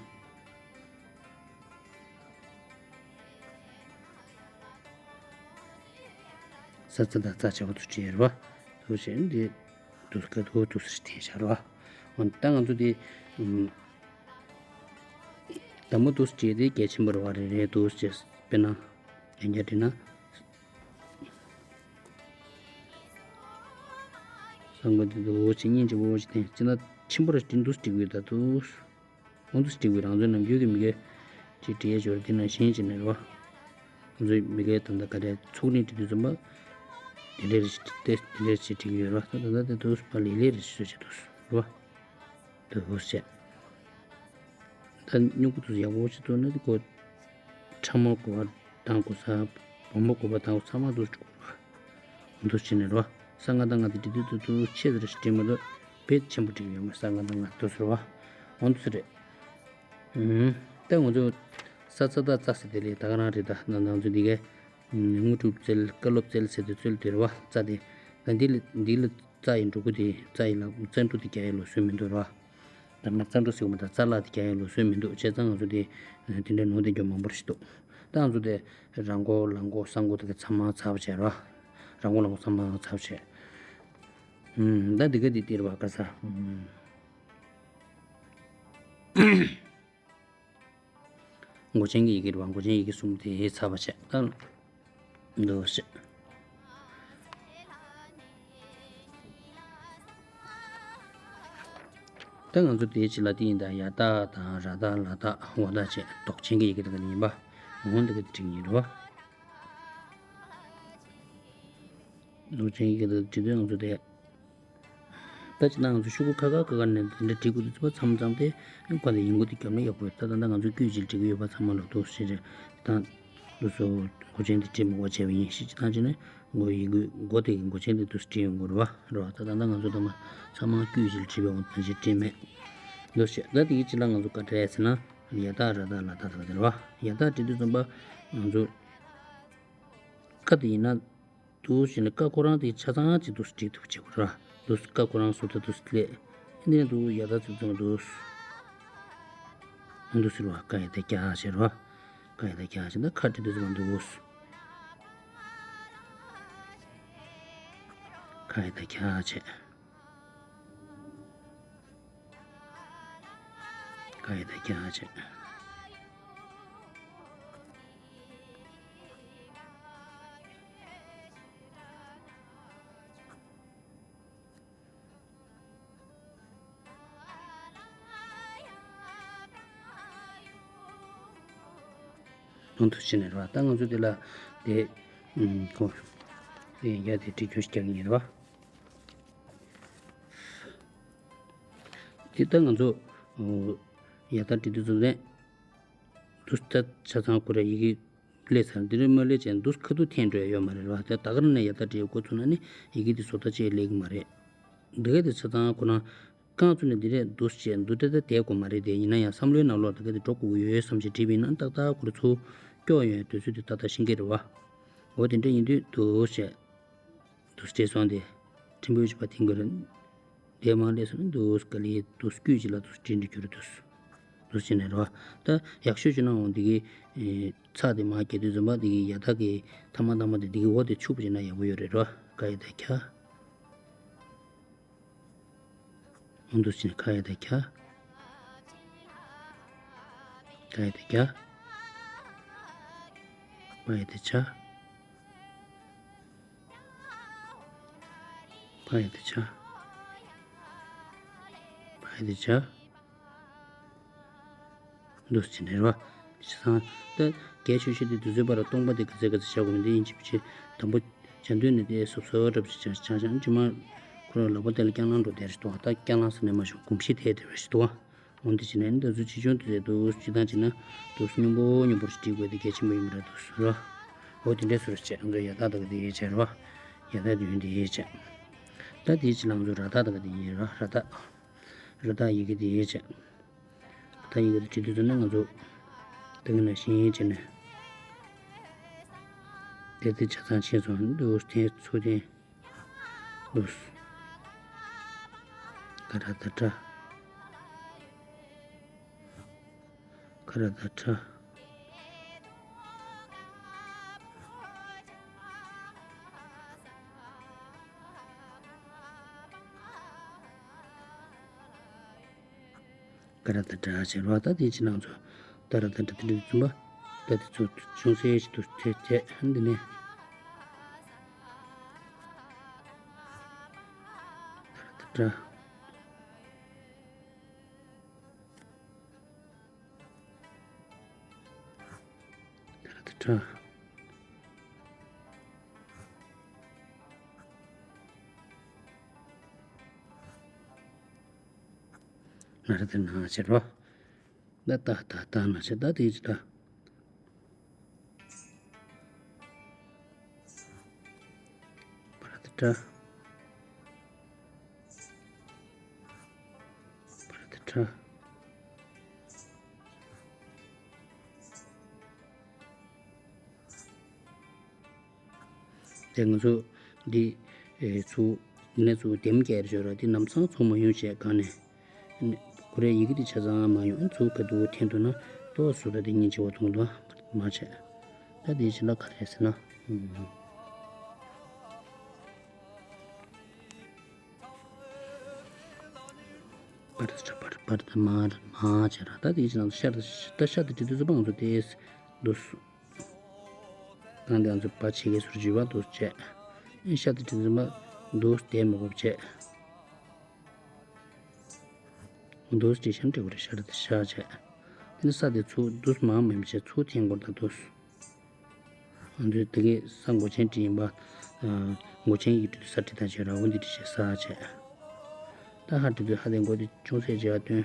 ས་ཚ་ད་ཚ་ཆ་བ་དུ་བྲིས་ར་བ། དུ་བྱས་འདི་དུ་སྐད་དུ་དུ་སྲིད་བསྟན་བྱ་ར་བ། འོན་ད་ང་ཚོ་འདི། དང་པོ་དུ་བྲིས་ཏེ་གལ་ཆེན་པོ་ར་བ་རེ་རེ་དུ་བྱས་དཔེར་ན། ཡང་བསྐྱར་བྲིས་ན། སང་གོ་དེ་ཚོ་འོ་ཅི་སྙིང་རྗེ་པོ་འོ་ཅི་དེ་ཅི་ན་ཆེན་པོ་ར་དེ་འདུག་སྒྲིག་དགོས་ད་དུ། འོ་འདུག་སྒྲིག་དགོས་རང་ཚོའི་ནམ་རྒྱུན་གྱི་མི་སྒེར་གྱི་བྲིས་ཡས་སྦྱོར་དེ་ན་གཞན་ཅི་ནས་རོ། ང་ཚོའི་མི་སྒེར་ད་ལྟ་ག་རེ་ཚོགས་རིང་བྲིས་དུས་ཙམ་པ། དེ་འདྲས་རེ་ཞིག་དེ་དེ་འདྲས་ཞིག་བྲིས་ཀྱི་ཡོད་རེད་བ། ད་ད་ལྟ་དེ་དུས་ཕར་ལེ་ལེ་རེ་ཞིག་བཟོས་བྱས་འདུག་རེད་བ། དུ་བོ་བྱས། ད་སྨྱུ་གུ་དུ་ཡག་པོ་ཞིག་བཏོན་ན་དེ་ཁོ། ཕྲ་མོ་དགོས་པ་དང་དགོས་ས། སྦོམ་པོ་དགོས་པ་དང་ཚང་མ་དུ་འགྲོ་གི་རེད་བ། འདུ་བྱེད་ནས་རེད་བ། ས་ལྔ་དང་ལྔ་དེ་འབྲི་དུས་དུ་དུ་ཆེ་ཟེར་ཞིག་བྲིས་མ་གཏོགས་བེད་ཆེན་པོ་བྲིས་ཡོད་མ། ས་ལྔ་དང་ལྔ་དུ་ཟེར་བ། འོ་འདུ་ཟེར་རེད། ཨུམ། ད་ང་ཚོ་ས་ཚ་ད་ཙ་ཟེར་དེ་ལས་ད་ག་རང་རེད། ད་ན་ང་ཚོ་འདི་གའི་དངོས་གྲུབ་རྩལ་བཀའ་སློབ་རྩལ་ཟེར་དུས་རྩལ་དེ་རེད་བ། ཙ་དེ་ད་འདི་ལ་འདི་ལ་རྩ་ཡི་འགྲོ་གི་དེ་རྩ་ཡི་ལ་རྩ་འགྲོ་དེ་རྒྱག་ཡ་ལོ་སོན་མི་འདུག་ར། ད་མ་རྩ་འགྲོ་ཟེར་བ་མ་ད་རྩ་ལ་དེ་རྒྱག་ཡ་ལོ་སོན་མི་འདུག་བྱས་ཙང་ང་ཚོ་དེ་དེ་འདྲའི་ནོར་དེ་འགྱོ་མང་པོ་ཞིག་འདུག་ད་ང་ཚོ་དེ་རང་མགོ་ལག་མགོ་ས་མགོ་དེ་ག་ཚང་མ་ཚར་བ་བྱས་ར། རང་མགོ་ལག་མགོ་ཚང་མ་ཚར་བ་བྱས། ཨུམ། ད་འདི་ག་དེ་དེ་རེད་བ་ག་ས། ཨུམ། མགོ་ཅན་གྱི་ཡི་གེ་རེད་བ། མགོ་ཅན་ཡི་གེ་གསུམ་དེ་ཚར་བ་བྱས་ད། འདུག་སེ། ད་ང་ཚོ་དེའི་ཕྱི་ལ་དེ་ཡིན་ད་ཡ་བཏགས་དང་ར་བཏགས་ལ་བཏགས་འོ་བཏགས་བྱས་འདོགས་ཅན་གྱི་ཡི་གེ་དེ་ག་ནས་ཡིན་པ། འོ་འདི་ག་དེ་བྲིས་ཡིན་རེད་བ། འདོགས་ཅན་གྱི་ཡི་གེ་དེ་བྲིས་དུས་ང་ཚོ་དེ། ད་ཅི་ན་ང་ཚོ་ཤོག་གུ་ཁ་ཁ་ཁ་ཁ་ནས་དེ་འདྲ་བྲིས་དགོས་དུས་ཚོད་པ་མཚམས་མཚམས་དེ་ཁོ་དེ་ཡིན་དགོས་དེ་རྒྱབ་ན་ཡག་པོ་ཡོད། ད་ད་ད་ང་ཚོ་དཀྱུས་ཅིག་བྲིས་གི་ཡོད་པ་ཚང་མ་ལོ་ཏོག་ཞེ་རེད། ད་ལོ་སོ་མགོ་ཅན་དེ་བྲིས་མི་དགོས་བྱས་པ་ཡིན་ཞེས་ཅི་ཐང་ཅི་ནས་མགོ་ཡིན་དགོས་མགོ་དེ་གི་མགོ་ཅན་དེ་དུས་བྲིས་ཡོང་དགོས་རེད་བ། རེད་བ། ད་ད་ད་ང་ཚོ་ད་མ་ཚང་མ་དཀྱུས་ཅིག་བྲིས་པའི་འོང་ད་ཅི་བྲིས་མེད། ལོ་ཞེ་ད་དེ་གི་ཅི་ལ་ང་ཚོ་བཀའ་དྲིན་ཟེར་ན་ཡ་བཏགས་ར་བཏགས་ལ་བཏགས་ད་ག་དེ་རེད་བ། ཡ་བཏགས་བྲིས་དུས་ཙམ་པ་ང་ཚོ་ཁ་དེ་ཡིན་ན། འདུག་བྱས་ནས་ཀ་ཁོ་རང་དེ་ཆ་ཚང་གཅིག་ཏུ་སྒྲིག་ཐུབ་བྱེད་དགོས་ར། འདུག་ཀ་ཁོ་རང་སུ་ད་འདུག་ལས། ཨ་ནི་འདུག་ཡ་ད་ཚུགས་ཚུགས་འདུག་འདུག་ཟེར་བ་ཀ་ཡ་ད་རྒྱག་བྱེད་ར། ཀ་ཡ་ད་རྒྱག་བྱེད་ད་ཁ་བྲིས་དུས་ཙམ་འདུག་ཀ་ཡ་ད་རྒྱག་བྱེད། ཀ་ཡ་ད་རྒྱག་བྱེད། ཨང་དུ་ཕྱིན་ནས་རེད་བ། ད་ང་ཚོ་དེ་ལ་དེ་ཨུམ་ཁོ་དེ་ཡ་དེ་བྲིས་རྒྱུ་ཞིག་རྒྱག་གི་ཡིན་རེད་བ། དེ་ལྟར་ང་ཚོ་ཡ་ད་བྲིས་དུས་ཚོད་ནས་དུས་ད་ཆ་ཚང་ཁོ་ར་ཡི་གེ་ལས་ཚར་འདི་རེད་མ་ལས་ཅན་དུས་ཁ་ཐུག་འཐེན་འགྲོ་ཡ་ཡོད་མ་རེད་བ། ད་ད་ག་རང་ནས་ཡ་ད་བྲིས་འགོ་ཚུགས་ན་ནི་ཡི་གེ་འདི་བཟོ་ལྟ་ཅེས་ལེགས་མ་རེད། འདི་ག་དེ་ཆ་ཚང་ཁོ་རང་རྐང་བཙུགས་ནས་འདི་རེད་འདུག་ཅེས་འདུག་ཏེ་ད་བསྡད་དགོས་མ་རེད། དེ་ཡིན་ན་ཡང་བསམ་བློའི་ནང་ལོགས་ད་ག་དེ་འགྲོ་དགོས་ཀྱི་ཡོད་བསམ་ཞིག་བྲིས་པ་ཡིན་ན་ཏག་ཏག་ཁོ་ར་ཚུར་སྐྱོ་ཡོང་ཡ་དུས་ཚོད་དེ་ཏག་ཏག་ཤེས་ཀྱི་རེད་བ། འོ་དེ་འདྲ་ཡིན་དུས་འདུག་ཅེས། དུ་སྤྲད་སོང་སྟེ། ཕྲན་བུ་ཞིག་པ་ཐེངས་གར། དེ་མ་ལས་སོང་ནི་དུ་ག་ལེ་དུ་སྐུད་ཅིག་ལ་དུ་སྤྲད་འདྲི་རྒྱུ་རེད་དུ། དུ་ཕྱིན་ནས་རོ། ད་ཡག་ཤོས་ཅིག་ན་འོང་འདི་གི་ཚགས་དེ་མ་སྐྱེ་དུས་ཙམ་པ་འདི་གི་ཡ་ད་གི་ཐ་མ་ཐ་མ་དེ་འདི་གི་འོ་དེ་ཆུ་བུ་ཅིག་ན་ཡག་པོ་ཡོད་རེད་རོ། ཀ་ཡ་ད་ཁྱ། འོང་དུ་ཕྱིན་ཁ་ཡ་ད་ཁྱ། ཀ་ཡ་ད་ཁྱ། པ་ཡ་ད་ཆ། པ་ཡ་ད་ཆ། པ་ཡ་ད་ཆ། འདུག་ཅི་ནས་རོ། ཤི་སང་། ད་གལ་ཆེ་ཤོས་དེ་དུས་ཚོད་པར་སྟོང་པ་དེ་ག་ཚད་ག་ཚད་བྱ་དགོས་མིན་དེ་ཡིན་གཅིག་པུ་ཆེ། དང་པོ། བྱ་འདོད་ནི་དེ་སོབ་སོབ་རབ་ཅིག་བྱ་བྱ་བྱ་ཅི་མ། ཁོ་རང་ལག་པ་དེ་ལ་རྐྱང་ལང་འགྲོ་དེ་རེད་འདུག་ད་རྐྱང་ལང་ཟེར་ནས་མ་བྱུང་གོམས་གཤིས་དེ་དེ་རེད་འདུག་འོན་ཏེ་བྱས་ནས་ད་ཚོད་ཆེ་ཆུང་དེ་ཚོད་འདུག་སྤྱི་བཏང་བྱས་ན་འདུག་སྙོམས་པོ་སྙོམས་པོར་བྲིས་དགོས་དེ་གལ་ཆེན་པོ་ཡིན་པ་རེད་འདུག་ཟེར་རོ། འོ་དེ་འདྲའི་ཟུར་བྱས་ང་ཚོ་ཡ་ད་ད་ག་དེ་ཡས་བྱས་རོ། ཡ་ད་དེ་ཡོན་དེ་ཡས་བྱས། ད་དེའི་ཕྱི་ལ་ང་ཚོ་ར་ད་ད་ག་དེ་ཡས་རོ་ར་ད། ར་ད་ཡི་གེ་དེ་ཡས་བྱས། ད་ཡི་གེ་དེ་བྲིས་དུས་ཙམ་ན་ང་ཚོ་ད་ག་ནང་བཞིན་བྱས་ནས་དེ་དེ་ཆ་ཚང་ཕྱིན་སོང་འདུག་དེ་ཚོ་དེ། ལུས། ཀ་ར་ད་ཏྲ། ཀ་ར་ད་ཏྲ། ཀ་ར་ད་ཏྲ་ཟེར་བ་ད་དེ་ཕྱི་ནང་ཚོ་ད་ར་ད་ཏྲ་དེ་འདྲ་རྩོམ་པ་ད་དེ་ཚོ་ཅུང་ཟད་ཞིག་ཏུ་དེ་དེ་འདི་ནས་ད་ར་ད་ཏྲ། ད་ར་ད་ཏྲ། ན་ར་དེ་ན་ཆེ་རོ། ད་ད་ད་ད་ན་ཆེ་ད་དེ་ཅི་ད། པ་ར་དེ་ད། པ་ར་དེ་ད། དེ་ང་ཚོ་འདི་ཚུ་འདི་ནས་ཚུ་དེམ་བརྒྱབ་ཞོར་ར་འདི་ནམ་སང་ཚུ་མ་ཡོང་བྱས་གང་ནས་ཁོ་རའི་ཡི་གེ་འདི་ཆ་ཚང་མ་ཡོང་ཚུ་ག་དུ་འཐེན་འདུག་ན་ཏོག་སུ་ར་འདི་སྙིང་རྗེ་བ་མཐོང་འདུག་མ་བྱས། ད་འདི་ཕྱི་ལ་ག་རེ་ཟེར་ན། པར་ཆ་པར་པར་ད་མར་མ་བྱས་ར་ད་འདི་ཕྱི་ལ་ཤར་ད་ཤར་ད་འདི་དུས་ཚོད་པང་དུ་དེ་འདུག་གང་དེ་ང་ཚོ་བ་ཆེ་གེ་ཟུར་བརྗེ་བ་འདུག་བྱས། ཤ་དེ་དྲི་འཛིན་པ་འདུག་དེ་མི་དགོས་བྱས། འདུག་དྲི་ཤམ་དྲི་བ་རེ་ཤ་རེ་དེ་ཤ་བྱས། དེ་ནི་ས་དེ་ཚུ་འདུག་མང་མེད་བྱས་ཚུ་འཐེན་དགོས་ད་འདུག་ང་ཚོས་དེ་གའི་ས་མགོ་ཆེན་དྲི་ཡིན་པ། མགོ་ཆེན་ཡིག་དྲི་དུས་ས་དྲི་དང་བྱས་ར་འོ་འདི་དྲི་བྱས་ས་བྱས། ད་ཧ་དྲི་དུས་ཧ་དེ་མགོ་དེ་ཅུང་ཟད་བྱས་བ་སྟོན།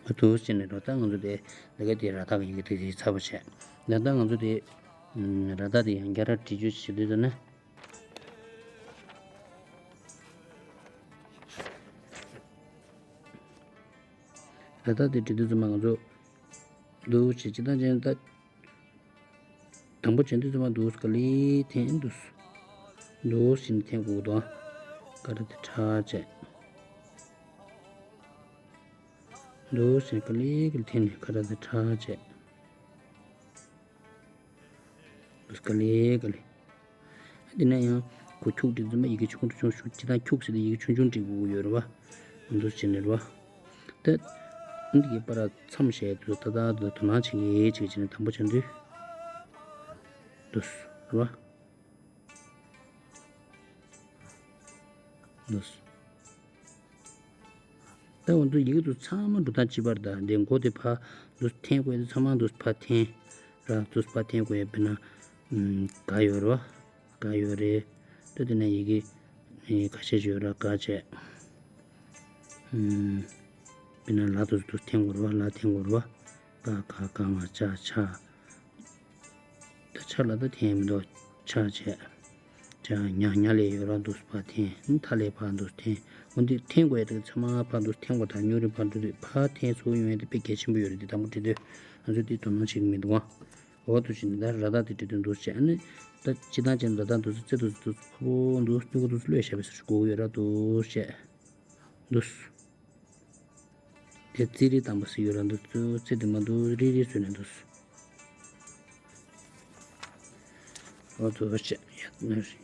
འདུག་བྱས་ནས་འགྲོ་ད་ང་ཚོ་དེ་ལས་ཀ་དེ་ར་ཐག་གི་ཡི་གེ་དེ་དེ་ཚ་པོ་བྱས། ད་ལྟ་ང་ཚོ་དེ་ར་ཐག་དེ་ཡང་རྒྱ་ར་བྲིས་རྒྱུ་བྱེད་དུས་ད་ནི། ར་ཐག་དེ་བྲིས་དུས་ཙམ་པ་ང་ཚོ་འདུག་བྱས་ཅི་ད་ཅན་ད། དང་པོ་བྱེད་དུས་ཙམ་པ་འདུག་ག་ལེ་འཐེན་འདུག་འདུག་བཞིན་འཐེན་དགོས་འདུག་ཀ་ར་དེ་ཁྲ་བྱས། འདུག་བཞིན་ག་ལེ་ག་ལེ་འཐེན་ནས་ཀ་ར་དེ་ཁྲ་བྱས། འདུག་ག་ལེ་ག་ལེ། དེ་ནས་ཡང་ཁོ་ཁྱུག་འབྲི་ཙམ་པ་ཡི་གེ་ཆུང་ཆུང་ཆུང་ཅི་ད་ཁྱུག་ཟེར་ཏེ་ཡི་གེ་ཆུང་ཆུང་འབྲི་དགོས་ཡོད་རེད་བ། འདུག་བྱས་ནས་རེད་བ། ད། འདི་གི་པར་མཚམས་བཞག་དུས་ད་ལྟ་དུ་དོ་སྣང་བྱེད་ཀྱི་ཡིན་ཅིག་བྱས་ནས་དང་པོ་བྱ་དུས། འདུག་རེད་བ། འདུག་ད་འོ་འདུག་ཡི་གེ་འདུག་ཚང་མ་འགྲོ་སྟངས་གཅིག་པ་རེད། ད་འདི་མགོ་དེ་ཕར་འདུག་འཐེན་དགོས་ཡ་དེ་ཚང་མ་འདུག་ཕར་འཐེན་ར་འདུག་ཕར་འཐེན་དགོས་ཡ་དཔེར་ན་ག་ཡོད་རེད་བ། ག་ཡོད་རེད། ད་དེ་ནས་ཡི་གེ་ཁ་ཤས་ཤིག་ཡོད་ར་ག་བྱས། དཔེར་ན་ལ་དུ་དུ་འཐེན་དགོས་རེད་བ། ལ་འཐེན་དགོས་རེད་བ། ཀ་ཁ་ག་ང་ཅ་ཆ། ད་ཆ་ལ་ད་འཐེན་མི་འདུག་ཆ་བྱས། ཅ་ཉ་ཉ་ལས་ཡོད་ར་འདུག་ཕར་འཐེན། ཐ་ལས་ཕར་འདུག་འཐེན། འོན་ཏེ་འཐེན་དགོས་ཡ་དེ་ཚང་མ་ཕར་འདུག་འཐེན་དགོས་ད་ཉུང་རུ་ཕར་འགྲོ་དུས་ཕར་འཐེན་ཚུར་ཡོང་ཡ་དེ་དཔེ་གལ་ཆེན་པོ་ཡོད་རེད། དེ་དང་པོ་བྲིས་དུས་ང་ཚོས་དེ་དོ་སྣང་བྱེད་ཀྱི་མི་འདུག་ཨ། འོ་དུ་ཕྱིན་ད་ར་ཐག་དེ་བྲིས་དུས་འདུག་བྱས་ནས་ད་སྤྱི་བཏང་ཅན་ར་ཐག་འདུག་ཚེ་འདུག་འདུག་ཕ་བོ་འདུག་སྤྱི་གོ་འདུག་ལོས་བྱས་པའི་ཟེར་གོ་ཡོད་ར་འདུག་བྱས་འདུག་དེ་ཚེ་རིལ་དམ་པ་ཟེར་ཡོད་ར་འདུག་ཚེ་དེ་མ་འདུག་རིལ་རིལ་བཟོས་ནས་འདུག་འོ་དུ་བྱས་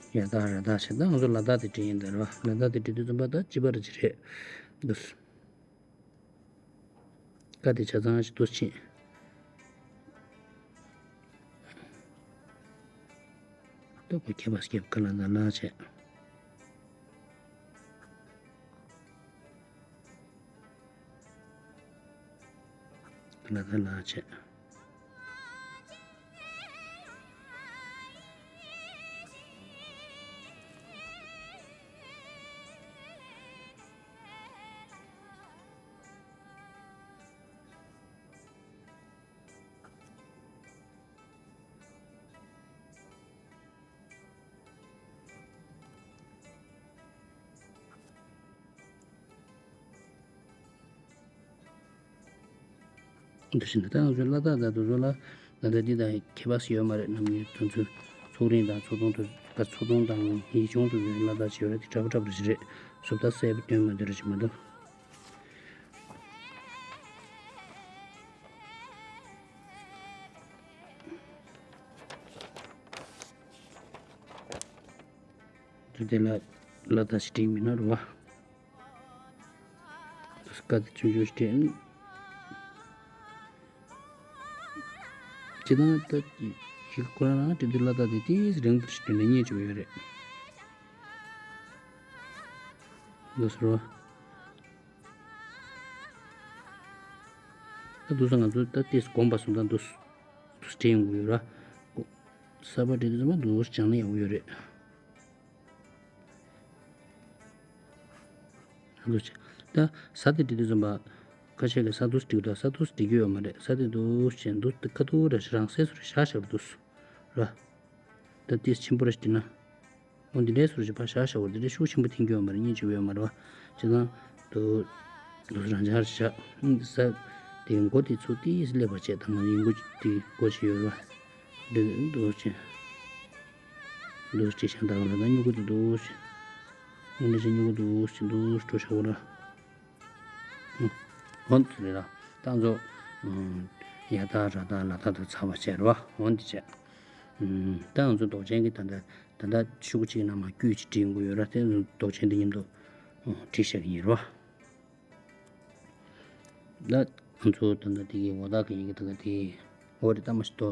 ཡ་ཐག་ར་ཐག་བྱས་ད་ང་ཚོ་ལ་ཐག་དེ་བྲིས་ཡིན་ད་ར་ལ་ཐག་དེ་བྲིས་དུས་ཙམ་པ་ད་སྤྱི་པ་ར་ཅི་རེད་འདུག་ཀ་དེ་ཆ་ཚང་ཞིག་ཏུ་ཕྱིན། ཏོག་པོ་ཁྱད་པར་སྐྱེབ་ཀ་ལ་ད་ལ་བྱས། ཀ་ལ་ད་ལ་བྱས། འདི་བཞིན་ད་ང་ཚོའི་ལ་དྭགས་དང་དེ་ཚོ་ལ་ད་ལྟ་འདི་དང་ཁྱད་པར་ཡོད་མ་རེད། ནམ་ཡིན་དུས་ཚོད་ཚོགས་རིང་དང་ཚོགས་ཐུང་དུ་ཚོགས་ཐུང་དང་ཡིག་ཆུང་དུ་ལ་དྭགས་བྱེད་ཡོད་རེད། དེ་འདྲ་པོ་འདྲ་པོ་རེད། བཟོ་ལྟ་གསལ་པོ་སྟོན་མ་འདོད་རེད་ཅིག་མ་གཏོགས། དེ་ལ་ལ་དྭགས་ཤིག་སྒྲིག་མིན་ན་རུ་བ། སྐད་ཆུང་ཆུང་ཞིག་སྤྲད། སྤྱིར་བཏང་ད་ཞིག་ཁོ་རང་རང་སྤྲད་དུས་ལ་དྭགས་དེ་ཏིས་རིང་པོ་ཞིག་སྤྲད་ནས་རྙེད་ཆོག་ཡོད་རེད། འདུག་ཟེར་བ། ད་འདུག་ས་ང་ཚོ་ད་ཏིས་གོམ་པ་སོང་ད་འདུག་འདུག་སྤྲད་ཡོང་གི་ཡོད་ར། གསར་པ་སྤྲད་དུས་ཙམ་པ་འདུག་སྦྱང་ན་ཡག་པོ་ཡོད་རེད། འདུག་ཅེ། ད་ས་དེ་འབྲི་དུས་ཙམ་པ། ཁ་ཤས་ཀྱིས་ས་འདུག་འབྲི་གི་འདུག་ས་འདུག་འབྲི་རྒྱུ་ཡོད་མ་རེད། ས་དེ་འདུག་ཅེ་འདུག་ཁ་ཐུག་ར་རང་སའི་སུ་ར་བཞག་བཞག་པ་འདུག་ར། ད་ཏིས་ཆེན་པོ་ར་ཞིག་འབྲི་ན། འོ་འདི་འདྲའི་སུ་ར་ཞིག་ཕར་བཞག་བཞག་པ་འདི་འདྲའི་ཤུགས་ཆེན་པོ་འཐེན་རྒྱུ་ཡོད་མ་རེད། སྙིང་རྗེ་ཡོད་མ་རེད་བ། བྱས་ཙང་འདུག་འདུག་རང་འཇགས་ར་བཞག་ས་དེ་མགོ་དེ་ཚུར་ཏིས་སླེབས་པ་བྱས། ད་ང་ཡིན་མགོ་དེ་མགོ་ཅིག་ཡོད་ར། འདི་འདུག་ཅེ། འདུག་ཅེ་བྱས་ད་ག་ལ་ད་སྨྱུ་གུ་དེ་འདུག་ཅེ། སྔོན་ལ་ཅེ་སྨྱུ་གུ་འདུག་ཅེ་འདུག་འགྲོ་བཞག་པ་ར། འོ་འདི་རེད་ལ། ད་ང་ཚོ་ཡ་བཏགས་ར་བཏགས་ལ་བཏགས་དང་ཚ་བ་བྱས་རེད་བ། འོ་འདི་བྱས། ད་ང་ཚོ་འདོགས་ཆེན་གྱི་ད་ལྟ་ད་ལྟ་ཤོག་གུ་གཅིག་གི་ནང་མར་དཀྱུས་གཅིག་བྲིས་ཡོང་གི་ཡོད་ར། དེ་འདོགས་ཆེན་འདི་མཉམ་དུ་བྲིས་བཞག་གི་ཡིན་རེད་བ། ད་ང་ཚོ་ད་ལྟ་འདི་གི་འོ་ཐག་གི་ཡི་གེ་ད་ག་དེ་འོ་རེད། ད་མ་ཤི་ཏོ།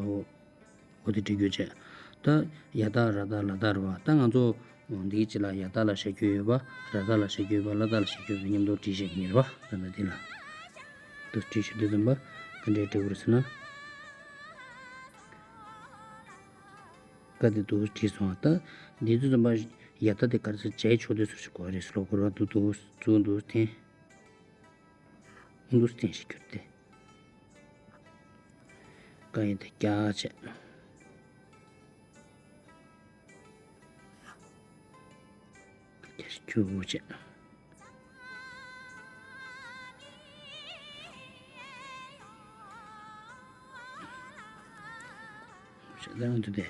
འོ་དེ་འབྲི་རྒྱུ་བྱས། ད་ཡ་བཏགས་ར་བཏགས་ལ་བཏགས་རེད་བ། ད་ང་ཚོ་འདིའི་སྤྱི་ལ་ཡ་བཏགས་ལ་བཞག་རྒྱུ་ཡོད་པ། ར་བཏགས་ལ་བཞག་རྒྱུ་ཡོད་པ། ལ་བཏགས་ལ་བཞག་རྒྱུ་ཡོད་པ་མཉམ་དུ་བྲིས་བཞག་གི་ཡིན་རེད་བ། ད་ལྟ་འདི་ལ་ད་བྲིས་བཞག་དུས་ཙམ་པ་ག་འདྲས་འབྲི་དགོས་རེད་ཟེར་ན། ཀ་དེ་འདུག་བྲིས་སོང་། ད་འདི་དུས་ཙམ་པ་ཡ་བཏགས་དེ་ག་རེ་ཟེར་བྱས་ཆོག་དུས་སུ་ཞིག་གོ་རེད། སློབ་གོ་ར་འདུག་འདུག་འདུག་འདུག་དེ། འདུག་སྟེང་ཞིག་གྱུར་ཏེ། ཀ་ཡི་དེ་རྒྱག་བྱས། རྒྱག་ཞིག་ཁྱུག་བྱས། ཞེས་ལན་དུ་དེ།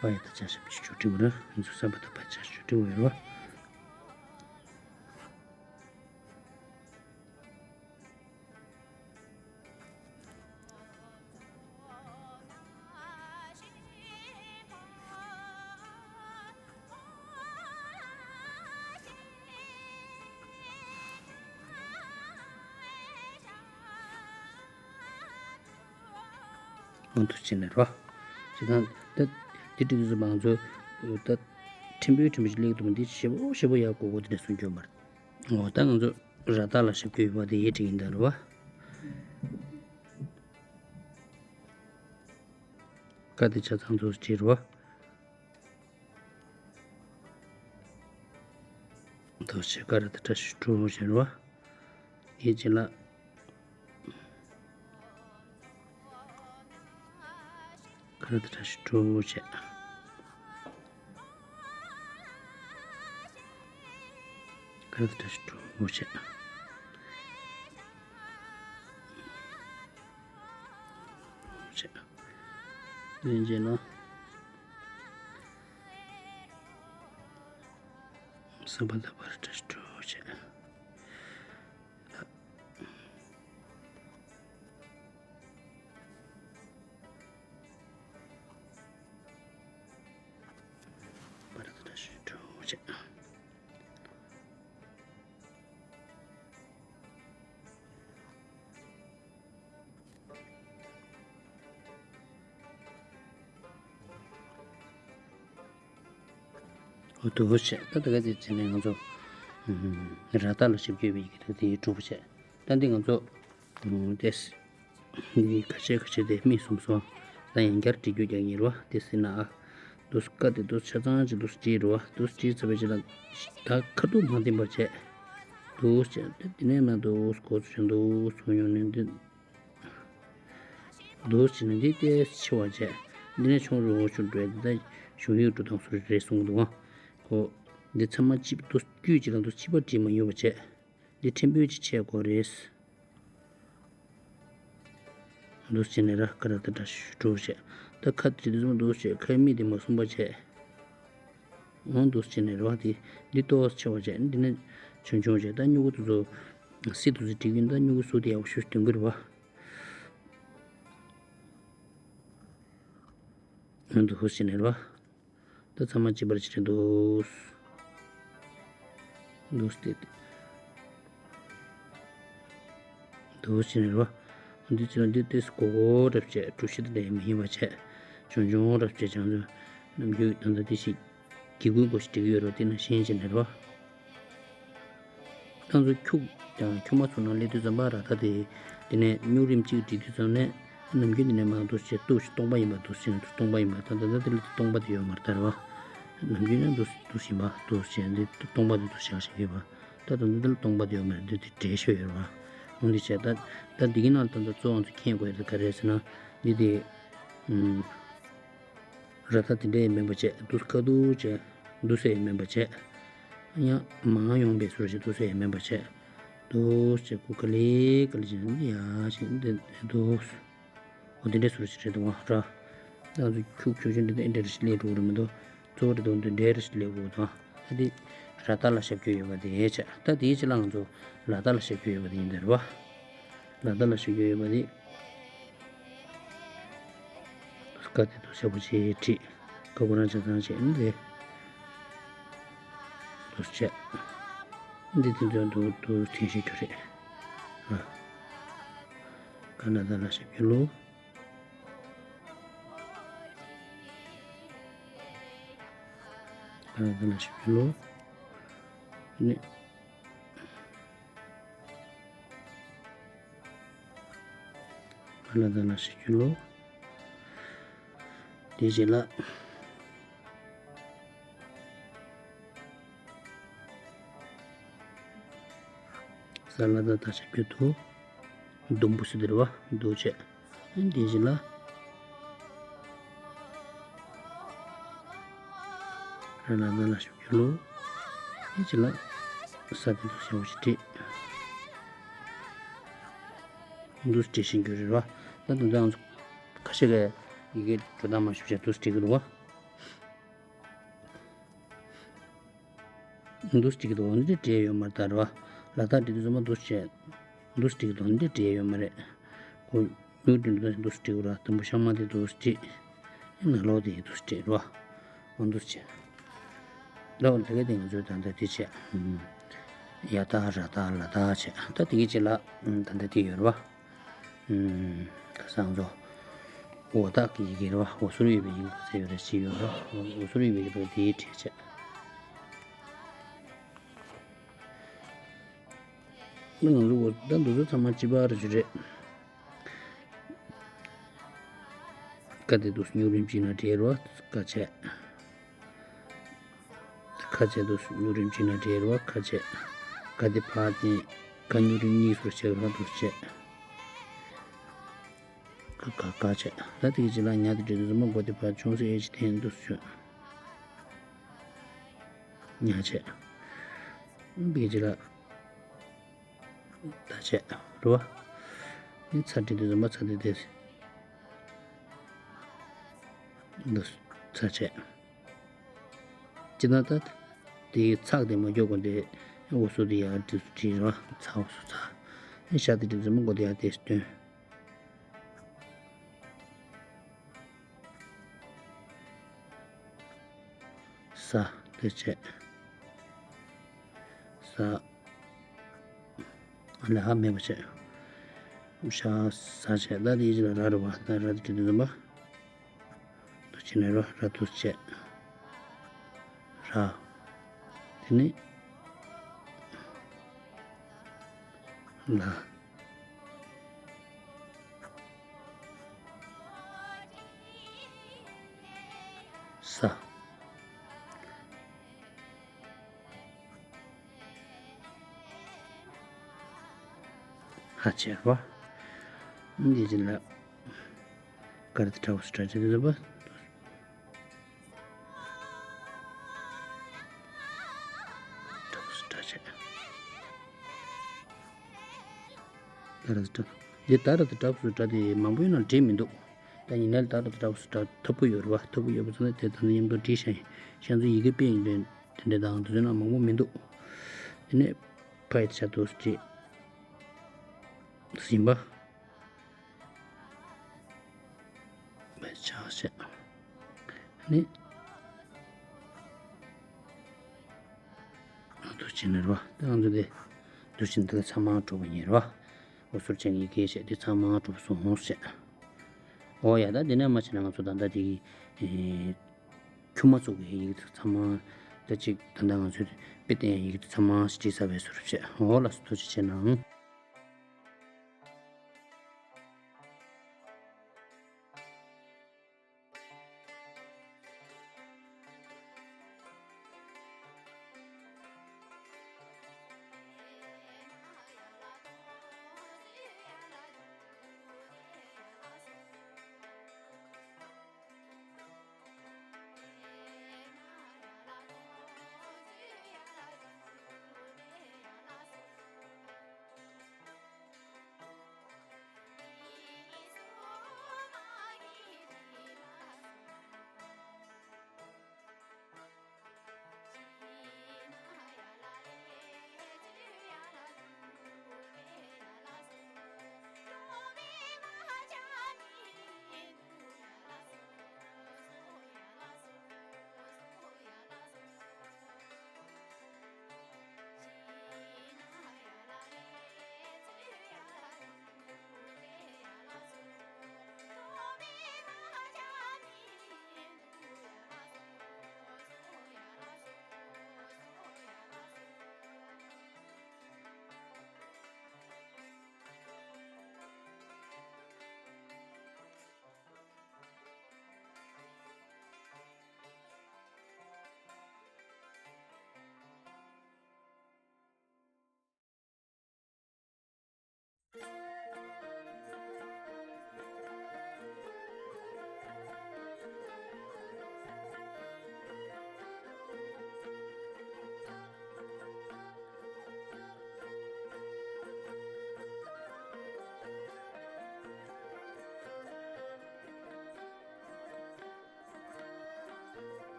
པ་ཡི་དེ་ཆ་ཞབས་ཀྱི་ཆུ་ཁྲི་བུ་ར། འདུག་ས་པ་དེ་པ་ཆ་ཞབས་ཀྱི་ཆུ་ཁྲི་བུ་ཡོད་ར། འོ་འདུག་བྱས་ནས་རོ། བྱས་ཙང་ད་དེ་འགྲིག་གི་བཟོས་པ་ང་ཚོ་ད་ཕྲན་བུ་ཕྲན་བུ་ཞིག་སླེབས་འདུག་འདི་ཞེ་པོ་ཞེ་པོ་ཡག་གོ་གོ་དེ་འདྲ་གསུང་རྒྱུ་མ་རེད། འོ་ད་ང་ཚོ་ར་བཏགས་ལ་ཞབས་ཀྱུ་ཡོད་པ་དེ་ཡེ་འགྲིག་ཡིན་ད་རེད་བ། ཀ་དེ་ཆ་ཚང་འདུག་བྱས་རེད་བ། འདུག་བྱས་ཀ་ར་དེ་བཀྲ་ཤིས་ཀྲོ་བྱས་རེད་བ། ཡེ་བྱས་ལ། ཀ་ར་དེ་བཀྲ་ཤིས་ཀྲོ་བྱས། ཀ་ར་དེ་བཀྲ་ཤིས་ཀྲོ་བྱས། བྱས། ཡེ་བྱས་ལ། ས་པ་ད་བ་ར་བཀྲ་ཤིས་ཀྲོ་བྱས། བ་ར་ད་བཀྲ་ཤིས་ཀྲོ་བྱས། འོ་འདུག་བྱས། ད་ད་ག་ཚོད་བྱས་ནས་ང་ཚོ་ར་བཏགས་ལ་ཞབས་ཀྱུ་ཡོད་པའི་ཡི་གེ་དེ་གྲུབ་བྱས། ད་འདི་ང་ཚོ་ཏེས་འདི་ཁ་ཤས་ཁ་ཤས་དེ་རྨིས་སོང་སོང་། ད་ཡང་བསྐྱར་འབྲི་རྒྱུ་རྒྱག་ཡིན་རོ། དེ་ཟེར་ན་ཨ། འདུག་ཀ་དེ་འདུག་ཆ་ཚང་ཅིག་འདུག་བྲིས་རོ། འདུག་བྲིས་ཚར་བའི་རྗེས་ལ་ད་ཁ་ཐུག་མ་འདེམས་པར་བྱས། འདུག་བྱས་ཏེ་དེ་ནས་མ་འདུག་གོ་ཚུལ་འདུག་ཚུགས་ཡོང་ནས་འདི། འདུག་བྱས་ནས་འདི་ཏོག་ཙམ་ཆེ་བ་བྱས། འདི་ནས་ཆུང་རུ་འོ་ཆུང་འགྲོ་ཡ་འདི་ད་གཞུང་ཡིག་འགྲོ་སྟངས་སུ་རེད་གསུངས་འདུག་ཨ། ཁོ་འདི་ཚང་མ་གཅིག་འདུག་དཀྱུས་གཅིག་ལ་འདུག་གཅིག་པ་བྲིས་མ་ཡོད་པ་བྱས། འདི་ཕྲན་བུ་ཅིག་ཆེ་དགོས་རེད། འདུག་བྱས་ནས་ར་ཀ་ར་ཏ་ཏྲ་ཞུ་གྲུ་བྱས། ད་ཁ་བྲིས་དུས་ཙམ་འདུག་བྱས་ཁའི་མིག་དེ་མ་སོང་པ་བྱས། འོ་འདུག་བྱས་ནས་ར་དེ་འདི་ཏོག་ཙམ་ཆེ་བ་བྱས། འདི་ནས་ཆུང་ཆུང་བྱས། ད་སྨྱུ་གུ་དེ་ཚོ་སི་དེ་ཚོ་བྲིས་ཀྱིན། ད་སྨྱུ་གུ་སུ་དེ་ཡག་པོ་ཞུ་སྟོན་གི་རེད་བ། འོ་འདུག་བྱས་ནས་ར། ད་ཚང་མ་གཅིག་པར་བྱས་འདུག་འདུག་སྟེ། འདུག་བྱས་ནས་རོ། འདི་ཚོ་འདི་ཏོག་ཙམ་གོ་གོ་རབ་བྱས། གྲུ་བཞི་དེ་འདྲ་ཡང་མ་ཡིན་པ་བྱས། ཆུང་ཆུང་རབ་བྱས། བྱང་ཚོ་ནམ་རྒྱུན་ད་ལྟ་དེ་ཞིག་གི་གུ་གོ་ཞིག་འབྲི་གི་ཡོད་རོ། དེ་ནང་བཞིན་བྱས་ནས་རོ། ད་ང་ཚོ་ཁྱུག་ཀྱང་ཁྱུག་མ་ཚུགས་ན་སླེབས་དུས་ཙམ་པ་ར་ད་དེ། དེ་ནས་སྨྱུག་རིམ་གཅིག་བྲིས་དུས་ཙམ་ནས་ནམ་རྒྱུན་དེ་ནས་མ་འདུག་བྱས་འདུག་སྟོང་པ་ཡིན་པ་འདུག་བྱས་འདུག་སྟོང་པ་ཡིན་པ། ད་ད་ད་དེ་ལ་སྟོང་པ་དེ་ཡོད་མ་རེད་ད་རེད་བ། ནམ་རྒྱུན་ཡང་འདུག་འདུག་བཞིན་པ་འདུག་བྱས་འདི་སྟོང་པ་དེ་འདུག་བྱས་ཞིག་ཡོད་པ། ད་ད་འདི་ལ་སྟོང་པ་དེ་ཡོད་མ་རེད། འདི་དེ་འབྲས་ཤོད་ཡོད་རེད་བ། འོ་འདི་བྱས། ད་ད་འདི་གི་ནང་ད་ད་གཙོ་བོ་ང་ཚོ་མཁྱེན་དགོས་ཡ་དེ་ག་རེ་རེད་ཟེར་ན། འདི་དེ་ཨུམ། ར་ད་དེ་འདྲ་ཡང་མིན་པ་བྱས། འདུག་ཁ་འདུག་བྱས། འདུག་སེ་ཡང་མིན་པ་བྱས། ཡང་མང་ཡོང་པའི་ཟུར་ཞིག་འདུག་སེ་ཡང་མིན་པ་བྱས། འདུག་བྱས་ཁུ་ག་ལེ་ག་ལེ་བྱས་ནས་ཡ་ཞིག་འདི་འདུག་འོ་དེ་འདྲའི་ཟུར་ཞིག་རེད་འདུག་བ། ར་ད་ང་ཚོ་ཁྱུག་ཁྱུག་ཆུང་འདི་འདྲ་འདྲ་ཞིག་སླེབས་འགྲོ་གི་རེད་མི་འདུག་གཙོ་བོ་རེད་འདུག་འདི་འདྲ་ཞིག་སླེབས་དགོས་འདུག་ད་འདི་ར་ད་ལ་ཞབས་ཀྱུ་ཡོད་པ་དེ་བྱས། ད་དེའི་ཕྱི་ལ་ང་ཚོ་ལ་ད་ལ་ཞབས་ཀྱུ་ཡོད་པ་དེ་ཡིན་ད་རེད་བ། ལ་ད་ལ་ཞབས་ཀྱུ་ཡོད་པ་དེ། ཀ་དེ་འདུག་སེ་ཞབས་ཀྱུ་བྱས་བྲིས། ཀ་ཁོ་རང་ཆ་ཚང་བྱས་ནས་དེ། འདུག་སེ་བྱས། འདི་དེ་ཚོ་འདུག་འདུག་སེ་ཞབས་ཀྱུ་རེད། ཨ། ཀ་ལ་ད་ལ་ཞབས་ཀྱུ་ལོ། ཀ་ལ་ད་ལ་ཞབས་ཀྱུ་ལོ། ནི། ཀ་ལ་ད་ལ་ཞབས་ཀྱུ་ལོ། དེ་རྗེས་ལ། ས་ལ་ད་ད་ཞབས་ཀྱུ་དུ། ཟླུམ་པོ་ཟེར་དེ་རེད་བ། འདུག་བྱས། དེ་རྗེས་ལ། ར་ལ་ད་ལ་ཞབས་ཀྱུ་ལོ། དེ་རྗེས་ལ། ས་དེ་འདུག་སེ་ཞབས་ཀྱུ་བྲིས། འདུག་སེ་བྲིས་ཤིང་གྱུར་རེད་བ། ད་དུང་ད་ང་ཚོ་ཁ་ཤས་ཀྱིས་ཡི་གེ་འགྲོ་སྟངས་མ་ཞིབ་བྱས་འདུག་སེ་བྲིས་ཀྱི་འདུག་བ། འདུག་སེ་བྲིས་ཀྱི་འདུག་འདི་འདྲ་འབྲི་ཡ་ཡོད་མ་རེད་ད་རེད་བ། ལ་དྭགས་འབྲི་དུས་ཙམ་པ་འདུག་སེ་བྱས། འདུག་སེ་བྲིས་ཀྱི་འདུག་འདི་འདྲ་འབྲི་ཡ་ཡོད་མ་རེད། ཁོ་མྱུར་འབྲི་འདུག་འདུག་སེ་བྲིས་དགོས་ར། དུམ་བུ་ཤ་མ་དེ་འདུག་སེ་བྲིས། ནང་ལོགས་དེ་འདུག་སེ་བྲིས་རེད་བ། འོ་འདུག་སེ་བྱས། ད་འོ་ད་ག་དེ་ང་ཚོས་ད་ལྟ་དེ་བྱས། ཡ་དྭགས་ར་དྭགས་ལ་དྭགས་བྱས། ད་དེ་གི་རྗེས་ལ་ད་ལྟ་དེ་ཡོད་རེད་བ། ཨུམ། ཁ་སང་ཚོ། འོ་ད་གི་ཡི་གེ་རེད་བ། འོ་ཟུར་ཡོད་པའི་ཡི་གེ་ག་ཚད་ཡོད་རེད། བཞི་ཡོད་རེད་བ། འོ་ཟུར་ཡོད་པའི་ཡི་གེ་དེ་དེའི་གྲས་བྱས། ང་ཚོ་འོ་ད་འདི་ཚོ་ཚང་མ་གཅིག་པ་རེད་ཅུ་རེད། ཀ་དེ་འདུག་སེ་མྱུར་རིམ་གཅིག་ན་འབྲི་རེད་བ། ཀ་བྱས། ཁ་བྱས་འདུག་སེ་མྱུར་རིམ་གཅིག་ན་འབྲི་རེད་བ། ཁ་བྱས། ག་དེ་ཕར་བསྟན། ག་མྱུར་རིམ་གཉིས་སུ་བྱས་ར་འདུག་སེ་བྱས། ཀ་ཀ་ཀ་བྱས། ད་དེ་གི་རྗེས་ལ་ཉ་དེ་འབྲི་དུས་ཙམ་པ་མགོ་དེ་ཕར་ཆུང་སེ་ཨེ་ཅི་འཐེན་འདུག་སེ་བྱས། ཉ་བྱས། དེ་གི་རྗེས་ལ། ད་བྱས། རེད་བ། ཨེ་ཚ་འབྲི་དུས་ཙམ་པ་ཚ་དེ་དེ། འདུག་སེ་ཚ་བྱས། ཅི་ན་ད། དེའི་ཚག་དེ་མ་འགྱོ་གོ་འདི། འོ་སོ་དེ་ཡར་འདུག་སེ་བྲིས་ར། ཚ་འོ་སོ་ཚ། ཨེ་ཤ་དེ་འདྲ་ཙམ་མ་གོ་དེ་ཡར་དེ་སྟོན། ས། དེ་བྱས། ས། ལ་ཧ་མེད་པ་བྱས། ཤ་ས་བྱས། ད་དེའི་རྗེས་ལ་ར་རེད་བ། ད་ར་དེ་འདྲ་ཙམ་པ། འདུག་སེ་བྱས་ནས་ར་ར་འདུག་སེ་བྱས། ར། དེ་ནས། ལ། ས། ཧ་ཆེ་བ། འདི་ཅི་ལ། ཀར་ཏི་ཏྲ་བུ་སི་ཏྲ་ཅི་ལ་བ། ཏྲ་བུ་སི་ཏྲ་ཆེ། ཏ་ར་ཏི་ཏྲ། འདི་ཏ་ར་ཏི་ཏྲ་བུ་སི་ཏྲ་དེ་མང་པོ་ཡོད་ན་འགྲིག་མི་འདུག་ད་ཡིན་ནའི་ཏ་ར་ཏི་ཏྲ་བུ་སི་ཏྲ་ཐབས་པོ་ཡོད་རེད་བ། ཐབས་པོ་ཡོད་པ་ཚོ་ནི་དེ་ད་ནི་མཉམ་དུ་བྲིས་ཤག་ཡིན། ཁྱེད་ཚོ་ཡི་གེ་དཔེ་ཡིན་དོན་དེ་འདྲ་དང་དེ་ཚོ་ན་མང་པོ་མི་འདུག་དེ་ནས་ཕ་ཡི་ཆ་དུ་སྐྱེས། ཟིན་པ། ཕ་ཡི་ཆ་བྱས། ནི། ང་ཚོ་བྱས་ནས་རེད་བ། ད་ང་ཚོ་དེ། འདུག་སེ་འདི་ཚང་མ་གྲུབ་པ་ཡིན་རེད་བ། འོ་ཟུར་ཅན་གྱི་ཡི་གེ་བྱས་དེ་ཚང་མ་གྲུབ་སོང་ཟེར། འོ་ཡ། ད་འདི་ནས་མ་བྱས་ན་ང་ཚོ་ད་ལྟ་དེ་གི། ཁྱུ་མ་ཚོགས་ཀྱི་ཡི་གེ་ཚང་མ། ད་ཅིག་ད་ལྟ་ང་ཚོས་དཔེ་བསྟན་ཡི་གེ་ཚང་མ་ཞིག་བྲིས་ཚར་བའི་ཟུར་བྱས། འོ་ལགས་སོ། ཐུགས་རྗེ་ཆེ་གནང་།